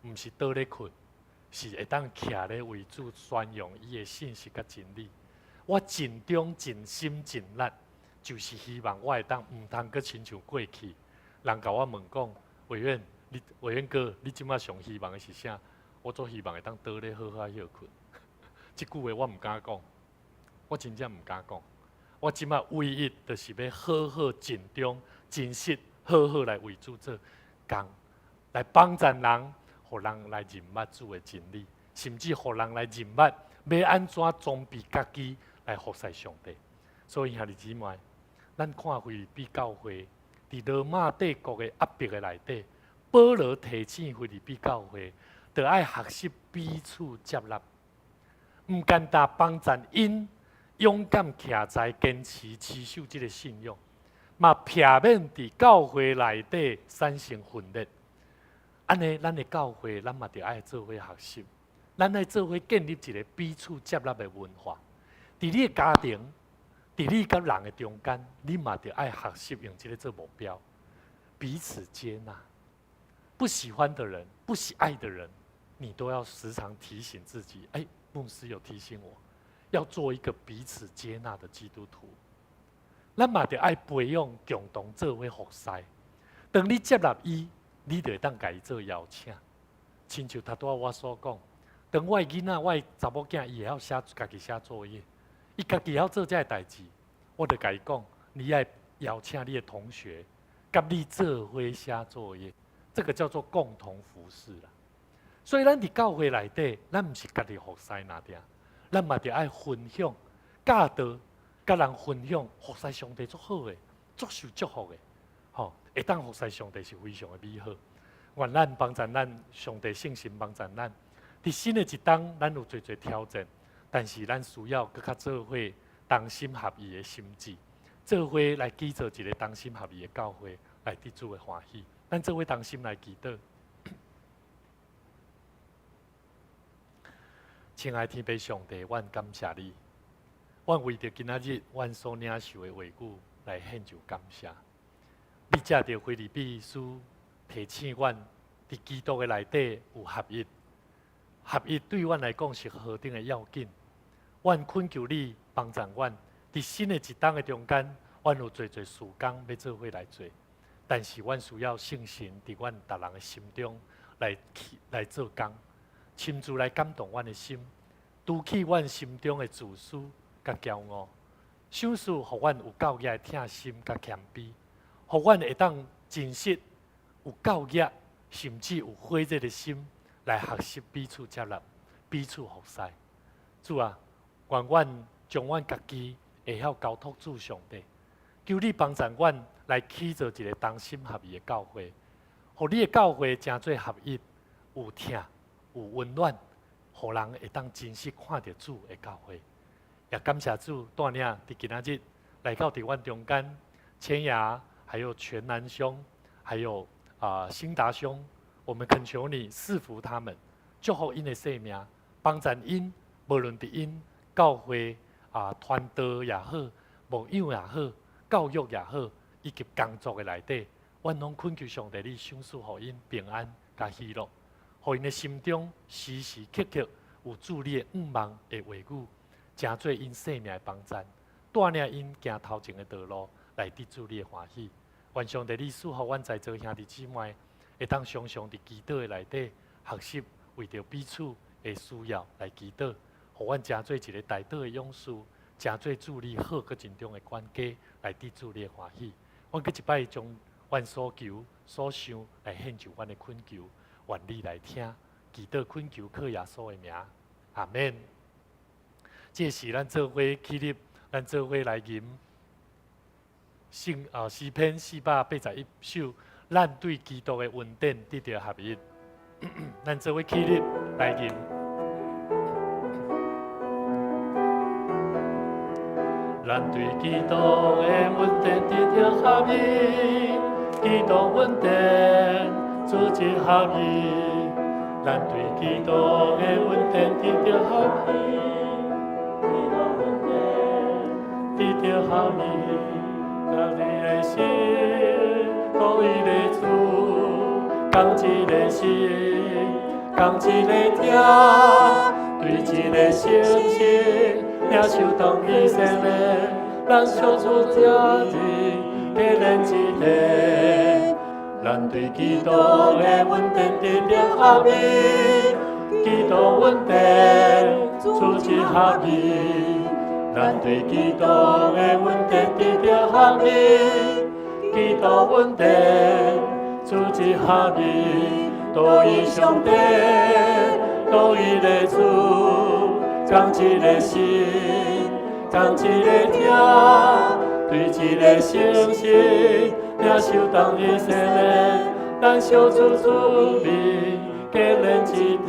毋是倒咧睏，是會當徛咧為主宣揚伊的信息佮真理。我盡忠盡心盡力，就是希望我會當毋通閣親像過去。人共我問講，委員，你委員哥，你這馬上希望的是啥？我足希望會當倒咧好好歇睏。這句話我毋敢講，我真正毋敢講。我這馬唯一就是欲好好盡忠、真實、好好來為主做工，來幫助人，予人來認捌主的真理，甚至予人來認捌欲按怎裝備家己來服侍上帝。所以兄弟姊妹，咱看腓立比教會佇羅馬帝國的壓迫的內底，保羅提醒腓立比教會，著愛學習彼此接納，毋簡單幫贊𪜶勇敢徛在堅持持守這个信仰，嘛避免佇教會內底產生分裂。按呢，咱的教會，咱嘛著愛做伙學習，咱愛做伙建立一个彼此接納的文化。佇你的家庭，佇你佮人的中間，你嘛著愛學習用這个做目標，彼此接納。不喜歡的人，不喜愛的人，你都要時常提醒自己。哎，牧師有提醒我，要做一個彼此接納的基督徒。咱嘛著愛培養共同做伙服侍。當你接納伊，你就會當共伊做邀請。親像頭拄仔我所講，當我的囡仔、我的查某囝，伊會曉寫家己寫作業，伊家己會曉做這个代誌，我就共伊講，你愛邀請你的同學，佮你做伙寫作業，這個叫做共同服侍啦。所以咱佇教會內底，咱毋是家己服侍爾爾，咱嘛著愛分享教導，佮人分享服侍上帝足好的，足受祝福的，吼，會當服侍上帝是非常的美好。願咱幫助咱上帝聖神幫助咱，佇新的一冬，咱有濟濟挑戰，但是咱需要閣較做伙同心合意的心志，做伙來建造一个同心合意的教會，來得主的歡喜。咱做伙同心來祈禱。親愛天父上帝，阮感謝你，阮為著今仔日阮所領受的話語來獻上感謝。你藉著腓立比書提醒阮，佇基督的內底有合一，合一對阮來講是何等的要緊。阮懇求你幫助阮，佇新的一冬的中間，阮有濟濟事工欲做伙來做，但是阮需要聖神佇阮逐人的心中來去來做工。親自來感動阮的心，除去阮心中的自私佮驕傲，賞賜予阮有夠額的疼心佮謙卑，予阮會當真實有夠額，甚至有火熱的心來學習彼此接納、彼此服侍。主啊，願阮將阮家己會曉交託主上帝，求你幫助阮來起造一个同心合意的教會，予你的教會成做合一，有疼。有溫暖，予人會當真實看著主的教會。也感謝主帶領佇今仔日來到佇阮中間，千雅，還有全南兄，還有啊興達兄，我們懇求你賜福他們，祝福𪜶的生命，幫助𪜶，無論佇𪜶教會啊傳道也好，牧養也好，教育也好，以及工作的內底，阮攏懇求上帝你賞賜予𪜶平安佮喜樂。予𪜶的心中時時刻刻有主你的向望的話語，成做𪜶生命的幫贊，帶領𪜶行頭前的道路，來得主你的歡喜。願上帝你賜予阮在座兄弟姊妹，會當常常佇祈禱的內底學習，為著彼此的需要來祈禱，予阮成做一个代禱的勇士，成做主你好閣盡忠的管家，來得主你的歡喜。阮閣一擺將阮所求所想來獻上阮的懇求。願你來聽，祈禱懇求靠耶穌的名，阿們。這時咱做伙起立，咱做伙來吟聖啊詩篇481首，咱對基督的恩典得著合一。咱做伙起立來吟。咱對基督的恩典得著合一，基督恩典組織合一。咱對基督的恩典得著合一，基督恩典得著合一。同一个心，同一个主，仝一个心，仝一个疼，對一個聖神，領受同一洗禮，咱相處這日，結連一體。咱對基督的恩典得著合一，基督恩典組織合一。咱對基督的恩典得著合一，基督恩典組織合一，獨一上帝，獨一个主，仝一個心，仝一个疼，對一个聖神，領受同一洗禮，咱相處主名，結連一體。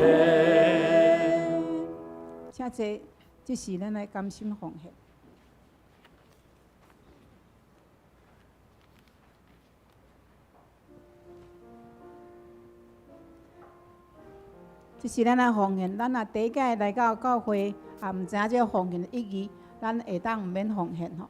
請坐，這是咱的甘心奉獻。這是咱的奉獻，咱若第一擺來到教會，也毋知影這個奉獻的意義，咱會當毋免奉獻吼。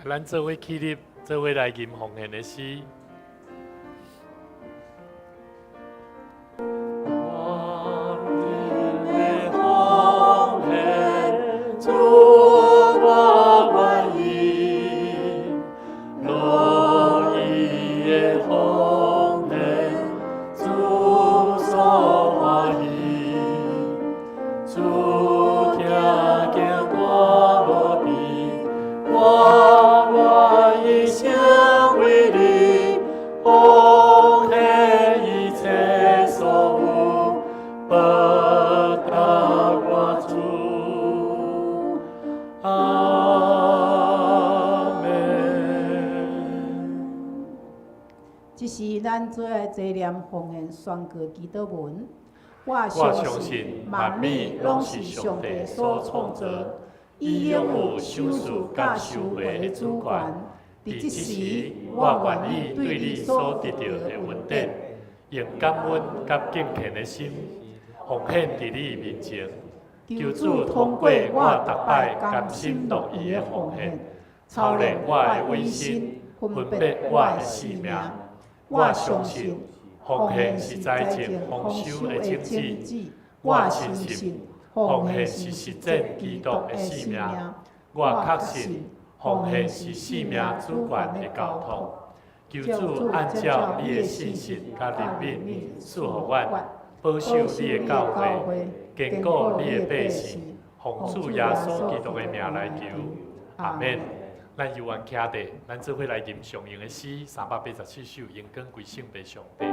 咱做伙起立，做伙來吟奉獻的詩。這是咱做愛紀念奉獻宣告祈禱文。我相信萬物攏是上帝所創造，伊擁有賞賜佮收回的主權。佇這時，我願意對你所得著的恩典，用感恩佮敬虔的心，奉獻佇你面前。求主通過我逐擺甘心樂意的奉獻，操練我的委身，分別我的性命。我相信奉獻是財政豐收的種子。我深信奉獻是實踐基督的使命。我確信奉獻是生命主權的交託。求主按照你的信實佮憐憫賜予阮，保守你的教會，堅固你的百姓。奉主耶穌基督的名來求，阿們。咱猶原徛佇，咱做伙來吟常用的詩387首，榮光歸聖父上帝。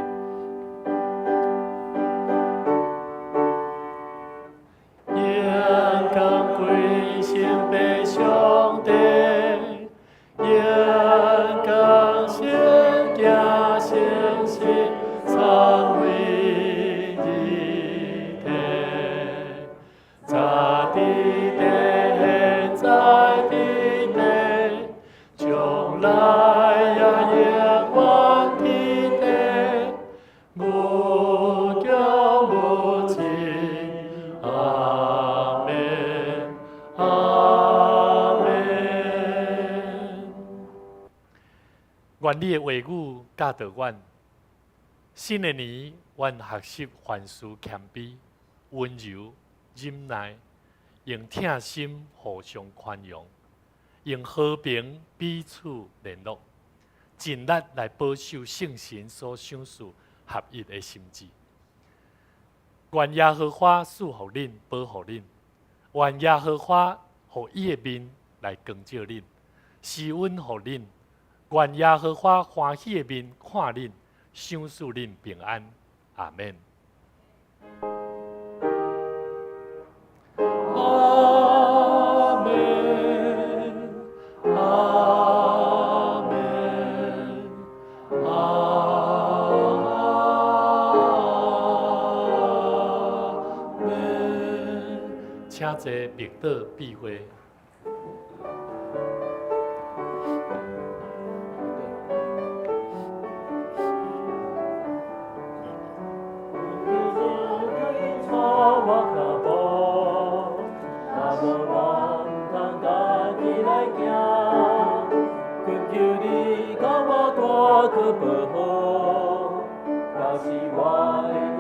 榮光歸聖父上帝，榮光聖子聖神，三位一體，早佇地，現在佇地，將來也永遠佇地，無窮無盡，阿們，阿們。願你的話語教導阮，新的年，阮學習凡事謙卑、溫柔、忍耐，用疼心互相寬容，用和平彼此聯絡，盡力來保守聖神所賞賜合一的心志。願耶和華賜予恁，保護恁；願耶和華予伊的面來光照恁，施恩予恁；願耶和華歡喜的面看恁，賞賜恁平安。阿們。阿們，阿們，阿們。請坐，默禱閉會。去保護，若是我的